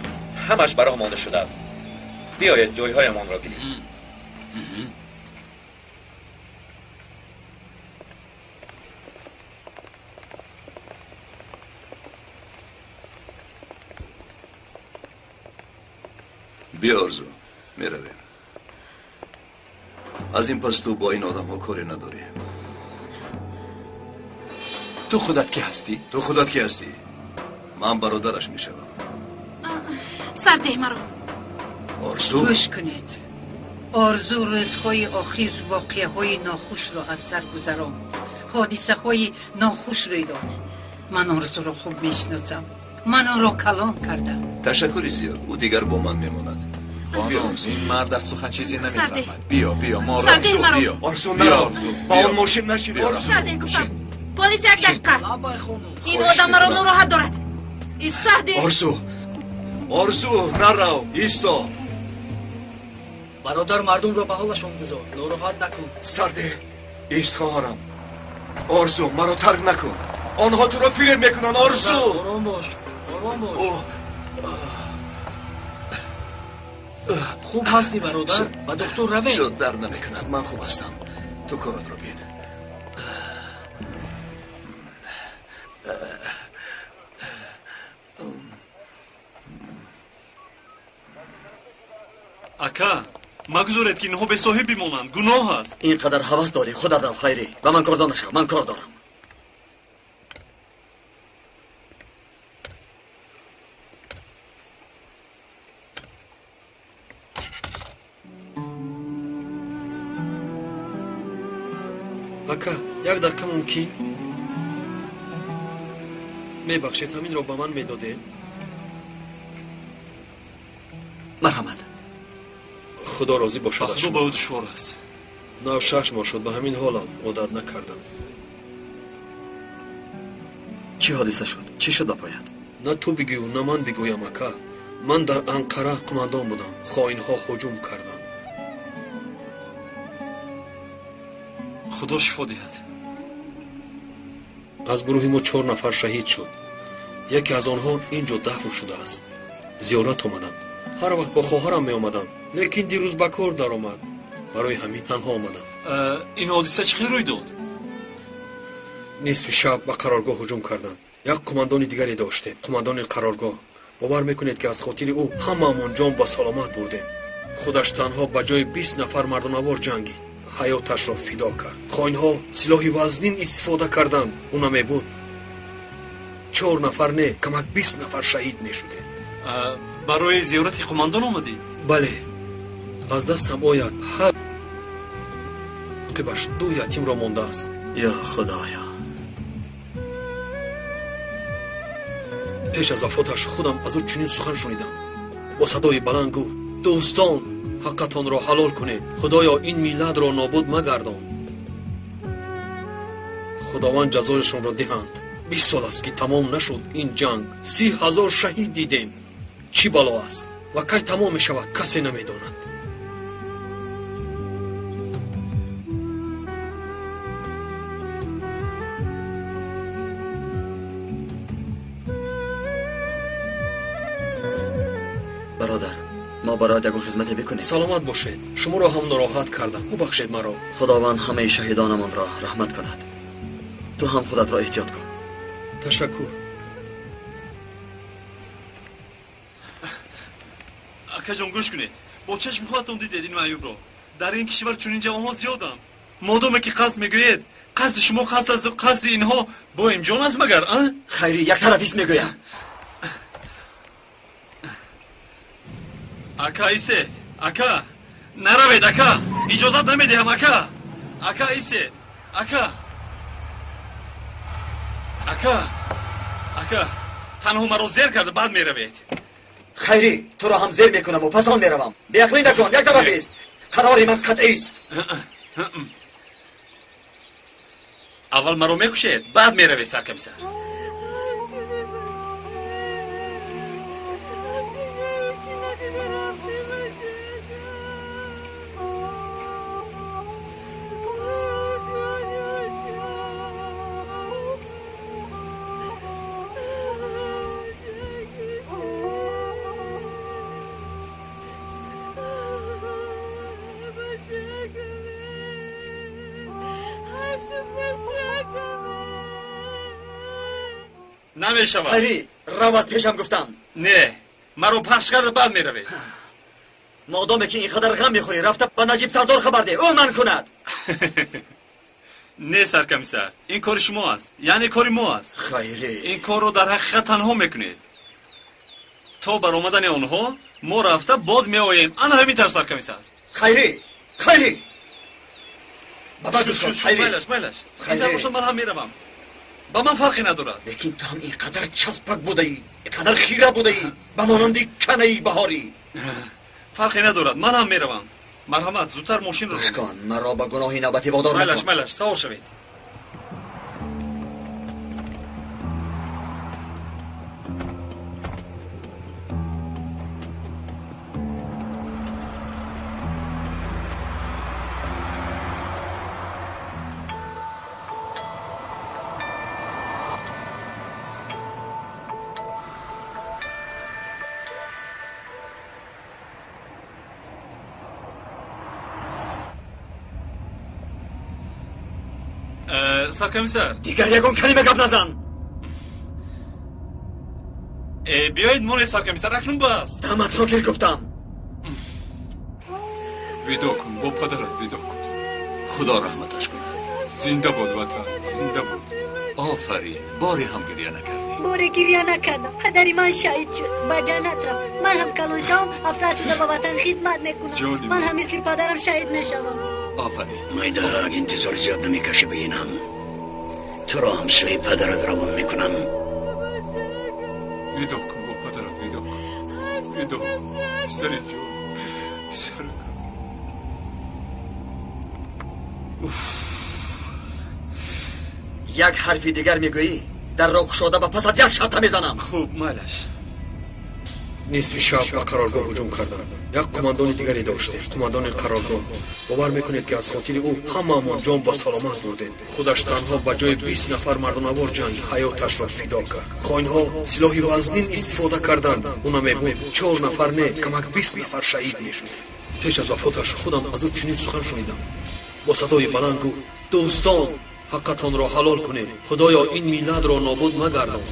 ҳамаш ба роҳ монда шудааст. Биёед, ҷойҳоямонро гирем.
Биё, Орзу, меравем. Аз ин пас ту бо ин одамҳо коре надорӣ.
Ту худат кӣ ҳастӣ?
Ту худат кӣ ҳастӣ? Ман бародараш мешавам.
Сардеҳ маро.
Орзу,
гӯш кунед. Орзу рӯзҳои охир воқеаҳои нохушро аз сар гузаронд, ҳодисаҳои нохуш рӯй дод. Ман Орзуро хуб мешиносам, ман ӯро калон кардам.
Ташаккури зиёд, ӯ дигар бо ман мемонад.
Хонум, ин мард аз сухан чизе намефаҳмад. Биё, биё, мо
Сардеҳ маро.
Биё.
Орзу, нарав, ба он мошин нашин. Орзу,
Сардеҳ гуфтам. Полис, як дақиқа, ин одам маро нороҳат дорад. Сардеҳ.
Орзу, Орзу, нарав, исто.
Бародар, мардумро ба ҳолашон гузор, нороҳат накун.
Сардеҳ, ист, хоҳарам.
Орзу, маро тарк накун. Онҳо туро фиреб мекунанд, Орзу.
Ором бош, ором бош. Хуб ҳастӣ, бародар? Ба духтур равем.
Шуд, дард намекунад, ман хуб ҳастам. Ту коротро бин.
Ака, магузоред, ки инҳо бесоҳиб бимонанд. Гуноҳ аст.
Ин қадар ҳавас дорӣ, худат рав, Хайрӣ. Ба ман кордор нашав, ман кор дорам.
Ака, як дақиқа мумкин? Мебахшед, ҳаминро ба ман медодед?
Марҳамат.
Худо розӣ бошад.
Худо ба ӯ душвор аст.
Нав 6 моҳ шуд, ба ҳамин ҳолам одат накардам.
Чӣ ҳодиса шуд? Чӣ шуд ба поят?
На ту бигӯ, на ман бигӯям, ака. Ман дар Анқара қумандон будам. Хоинҳо ҳуҷум карданд.
Худо шифо диҳад.
Аз гурӯҳи мо 4 нафар шаҳид шуд. Яке аз онҳо ин ҷо дафн шудааст. Зиёрат омадам. Ҳар вақт бо хоҳарам меомадам, лекин дирӯз ба кор даромад. Барои ҳамин танҳо омадам.
Ин ҳодиса чӣ хел рӯй дод?
Нисфи шаб ба қароргоҳ ҳуҷум карданд. Як қумандони дигаре доштем, қумандони қароргоҳ. Бовар мекунед, ки аз хотири ӯ ҳамаамон ҷон ба саломат бурдем. Худаш танҳо ба ҷои 20 нафар мардонавор ҷангид. Ҳаёташро фидо кард. Хоинҳо силоҳи вазнин истифода карданд. Ӯ намебуд. 4 нафар не, камак 20 нафар шаҳид мешудем.
Барои зиёрати қумандон омадӣ?
Бале. Аз дастам ояд ҳар қибаш 2 ятимро мондааст.
Ё Худоё!
Пеш аз вафоташ худам аз ӯ чунин сухан шунидам. Бо садои баланд гуфт: дӯстон, ҳаққатонро ҳалол кунед. Худоё, ин миллатро нобуд магардон. Худованд ҷазояшонро диҳанд. 20 сол аст, ки тамом нашуд ин ҷанг. 30 000 шаҳид дидем. Чӣ бало аст ва кай тамом мешавад, касе намедонад.
Бародар, мо бароят ягон хизмате бикунем.
Саломат бошед. Шуморо ҳам нороҳат кардам. Бубахшед маро.
Худованд ҳамаи шаҳидонамонро раҳмат кунад. Ту ҳам худатро эҳтиёт кун.
Ташаккур.
Акаҷон, гӯш кунед. Бо чашми худатон дидед ин маъюбро. Дар ин кишвар чунин ҷавонҳо зиёданд. Модоме ки қасд мегӯед, қасди шумо қасд аст, қасди инҳо боимҷон аст магар, а?
Хайрӣ, яктарафист мегӯям.
Ака, исед. Ака, наравед, ака. Иҷозат намедиҳам, ака. Ака, исед. Ака. Ака. Ака, танҳо маро зер карда баъд меравед.
Хайрӣ, туро ҳам зер мекунаму пас он меравам. Беақлӣ накун, як тарафист. Қарори ман қатъист.
Аввал маро мекушед, баъд меравед, саркамисар. Намешавад.
Хайрӣ, рав аз пешам гуфтам.
Не, маро пахш карда баъд меравед.
Модоме ки ин қадар ғам мехӯрӣ, рафта ба Наҷиб сардор хабар деҳ, ӯ ман кунад.
Не, саркамисар, ин кори шумо аст, яъне кори мо аст.
Хайрӣ,
ин корро дар ҳақиқат танҳо мекунед. То баромадани онҳо мо рафта боз меоем. Ана ҳамин тавр, саркамисар.
Хайрӣ, Хайрӣ,
майлаш, майлаш. Ин тавр бошад, ман ҳам меравам. Ба ман фарқе надорад.
Лекин ту ҳам ин қадар часпак будаӣ, ин қадар хира будаӣ, ба монанди канаи баҳорӣ.
Фарқе надорад, ман ҳам меравам. Марҳамат, зудтар мошинро.
Гӯш кун, маро ба гуноҳи навбатӣ водор накун.
Майлаш, майлаш, савор шавед. Саркомиссар.
Дигар ягон калима гап назан.
Биёед монед, саркомиссар, акнун бас.
Даматро гир гуфтам.
Видо кун, бо падарат видо кун.
Худо раҳматаш кунад.
Зинда бод ватан, зинда бод.
Офарин, боре ҳам гиря накардӣ.
Боре гиря накардам. Падари ман шаҳид шуд, ба ҷаннат рафт. Ман ҳам калон шавам, афсар шуда ба ватан хидмат мекунам. Ман ҳам мисли падарам шаҳид мешавам.
Офарин.
Майда, интизори зиёд намекашӣ ба ин ҳам. Туро ҳам сӯи падарат равон мекунам.
Видо кун, бо падарат видо кун. Видо кун. Писари ҷон, писаракам.
Як ҳарфи дигар мегӯӣ, дарро кушода ба пасат як шабта мезанам.
Хуб, майлаш.
Нисфи шаб ба қароргоҳ ҳуҷум карданд. Як қумандони дигаре доштем, қумандони қароргоҳ. Бовар мекунед, ки аз хотири ӯ ҳамаамон ҷон ба саломат бурдем. Худаш танҳо ба ҷои 20 нафар мардонавор ҷанг ҳаёташро фидо кард. Хоинҳо силоҳи вазнин истифода карданд. Ӯ намебуд, 4 нафар не, камак 20 нафар шаҳид мешуд. Пеш аз вафоташ худам аз ӯ чунин сухан шунидам. Бо садои баланд гуфт: дӯстон, ҳаққатонро ҳалол кунед. Худоё, ин миллатро нобуд магардон.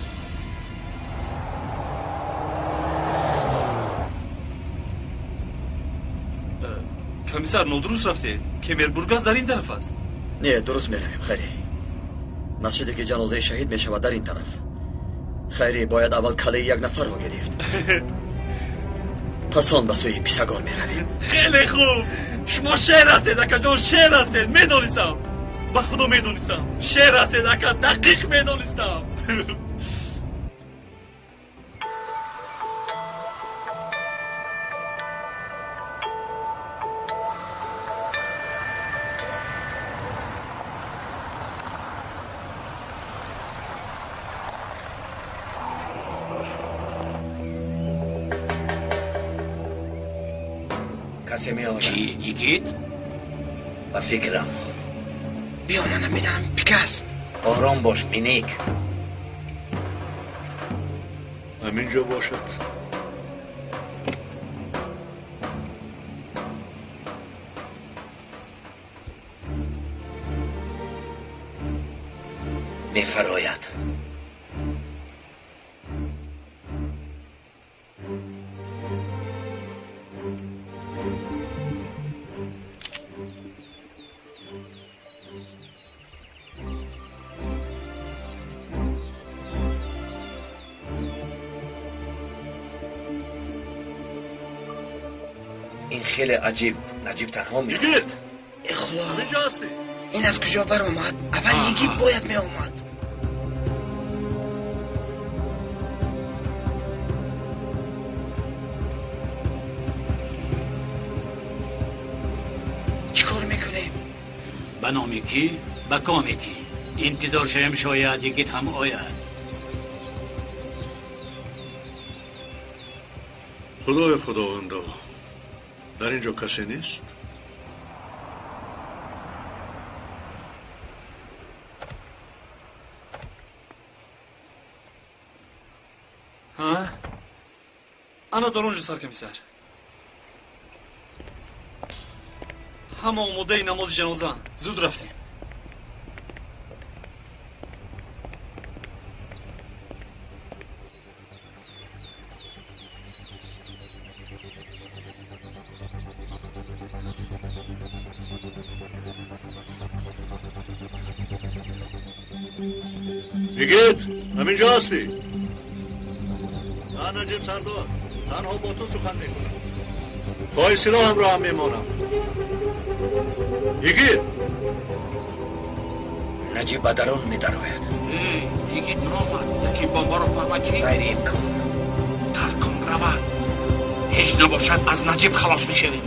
Комиссар, нодуруст рафтед. Кемербургаз дар ин тараф аст.
Не, дуруст меравем, Хайри. Масҷиде ки ҷанозаи шаҳид мешавад дар ин тараф. Хайри, бояд аввал калаи як нафарро гирифт. Пас он ба сӯи Писагор меравем.
Хеле хуб. Шумо шер ҳастед, акаҷон, шер ҳастед. Медонистам. Ба худо медонистам. Шер ҳастед, ака, дақиқ медонистам.
Касе меояд.
Ки, Йигит?
Ба фикрам. Биё, манам бинам, Пикас. Ором бош, Миник.
Ҳамин ҷо бошад.
Мефарояд. Ин хеле аҷиб. Наҷиб танҳо меомад.
Йигит!
Э худо!
Ҳамин ҷо ҳастӣ?
Ин аз куҷо баромад? Аввал Йигит бояд меомад. Чӣ кор мекунем?
Ба номи кӣ? Ба коми кӣ? Интизор шавем, шояд Йигит ҳам ояд.
Худои худовандо, дар ин ҷо касе нест?
Ҳа? Ана дар он ҷо, саркомиссар. Ҳама омодаи намози ҷанозаанд. Зуд рафтем.
Йигит, ҳамин ҷо ҳастӣ? Ман Наҷиб сардор, танҳо бо ту сухан мекунам. Пои силоҳамро ҳам мемонам. Йигит!
Наҷиб ба дарун медарояд.
Йигит наомад. Наҷиб бомбаро фаҳмад чӣ?
Ғайриимкон.
Таркон равад. Ҳеҷ набошад, аз Наҷиб халос мешавем.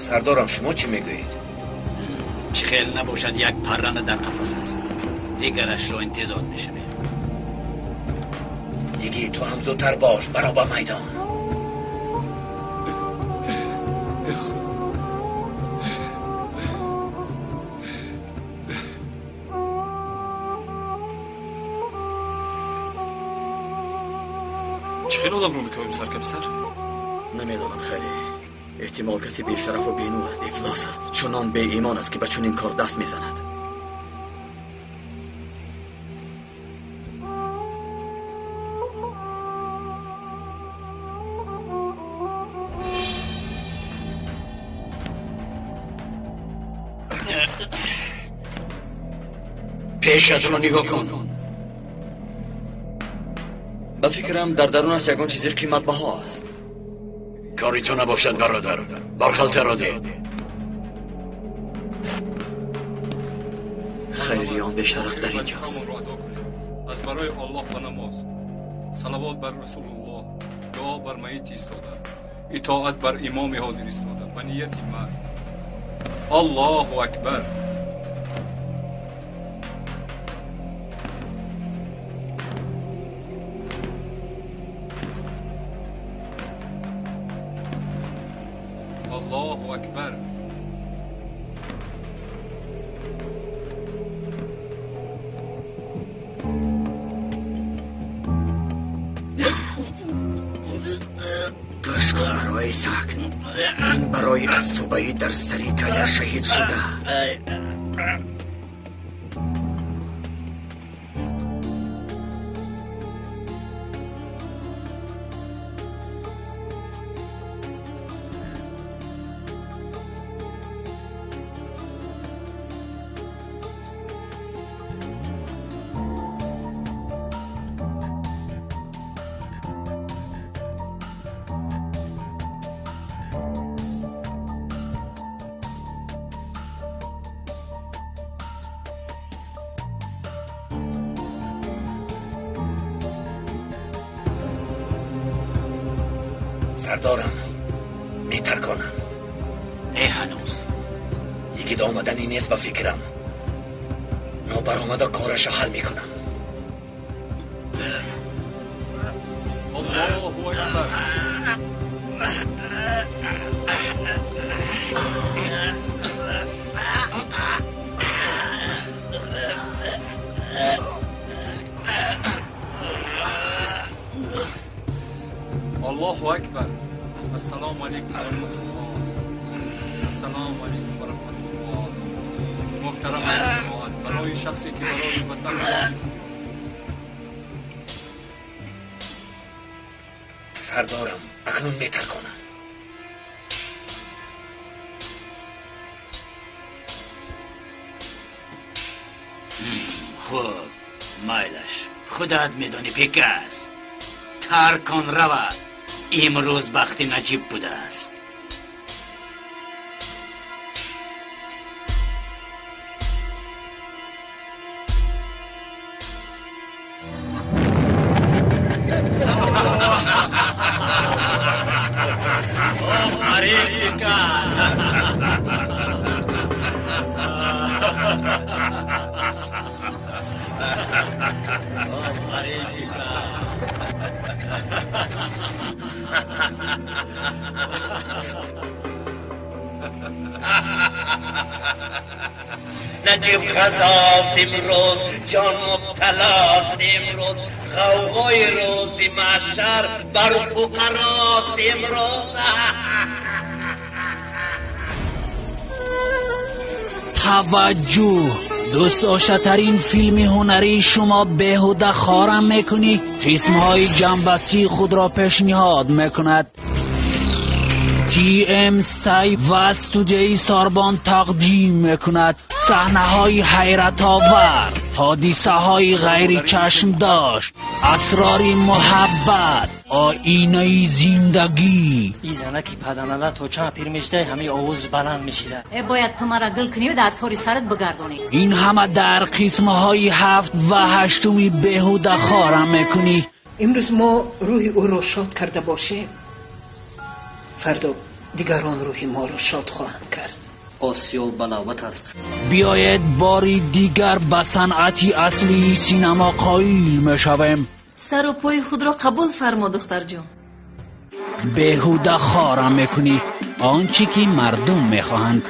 Сардорам, шумо чӣ мегӯед?
Чӣ хел набошад, як парранда дар қафас аст. Дигарашро интизор мешавем.
Йигит, ту ҳам зудтар бош, баро ба майдон.
Чӣ хел одамро мекобем, саркомиссар?
Намедонам, Хайри. Эҳтимол касе бешарафу бенур аст, ифлос аст, чунон беимон аст, ки ба чунин кор даст мезанад.
Пешатро нигоҳ кун.
Ба фикрам, дар дарунаш ягон чизи қиматбаҳо аст.
Кори ту набошад, бародар, бархалтаро деҳ.
Хайри он бешараф дар инҷост.
Аз барои Аллоҳ ба намоз, салавот бар Расулуллоҳ, дуо бар майит истода, итоат бар имоми ҳозир истода, ба нияти мард. Аллоҳу акбар. Аллоҳу акбар.
Гӯш кун барои саг. Ин барои аз субаи дар сари кая шаҳид шуда.
Сардорам, метарконам. Не, ҳанӯз йигит омадани нест ба фикрам. Нобаромада корашо ҳал мекунам.
Аллоҳу акбар. Аллоҳу акбар. Ассалому алайкум ва раҳматуллоҳ. Ассалому алайкум ва раҳматуллоҳ. Муҳтарам ҷамоат, барои шахсе ки барои ватан
Сардорам, акнун метарконам.
Хуб, майлаш, худат медонӣ, бекас. Таркон равад. Имрӯз бахти Наҷиб будааст. Офарин, бекас! Офарин, бекас!
Наҷиб ғазост имрӯз, ҷон мубталост имрӯз, ғавғои рӯзи маҳшар бар фуқарост имрӯз.
Таваҷҷӯҳ! Дӯстдоштатарин филми ҳунарии шумо беҳуда хорам мекунӣ, қисмҳои ҷанбасии худро пешниҳод мекунад. TM Стай ва студияи Сорбон тақдим мекунад саҳнаҳои ҳайратовар, ҳодисаҳои ғайричашмдошт, асрори муҳаббат, оинаи зиндагӣ.
Ин занаки паданала то чанд пир мешида, ҳамаи овоз баланд мешида.
Э, бояд ту мара гул кунӣ дар тори сарат бигардонӣ.
Ин ҳама дар қисмҳои 7 ва 8 беҳуда хорам мекунӣ.
Имрӯз мо рӯҳи ӯро шод карда бошем, фардо дигарон рӯҳи моро шод хоҳанд кард.
Осиё балават аст.
Биёед бори дигар ба санъати аслии синема қоил мешавем.
Сару пои худро қабул фармо, духтарҷон.
Беҳуда хорам мекунӣ, он чӣ ки мардум мехоҳанд.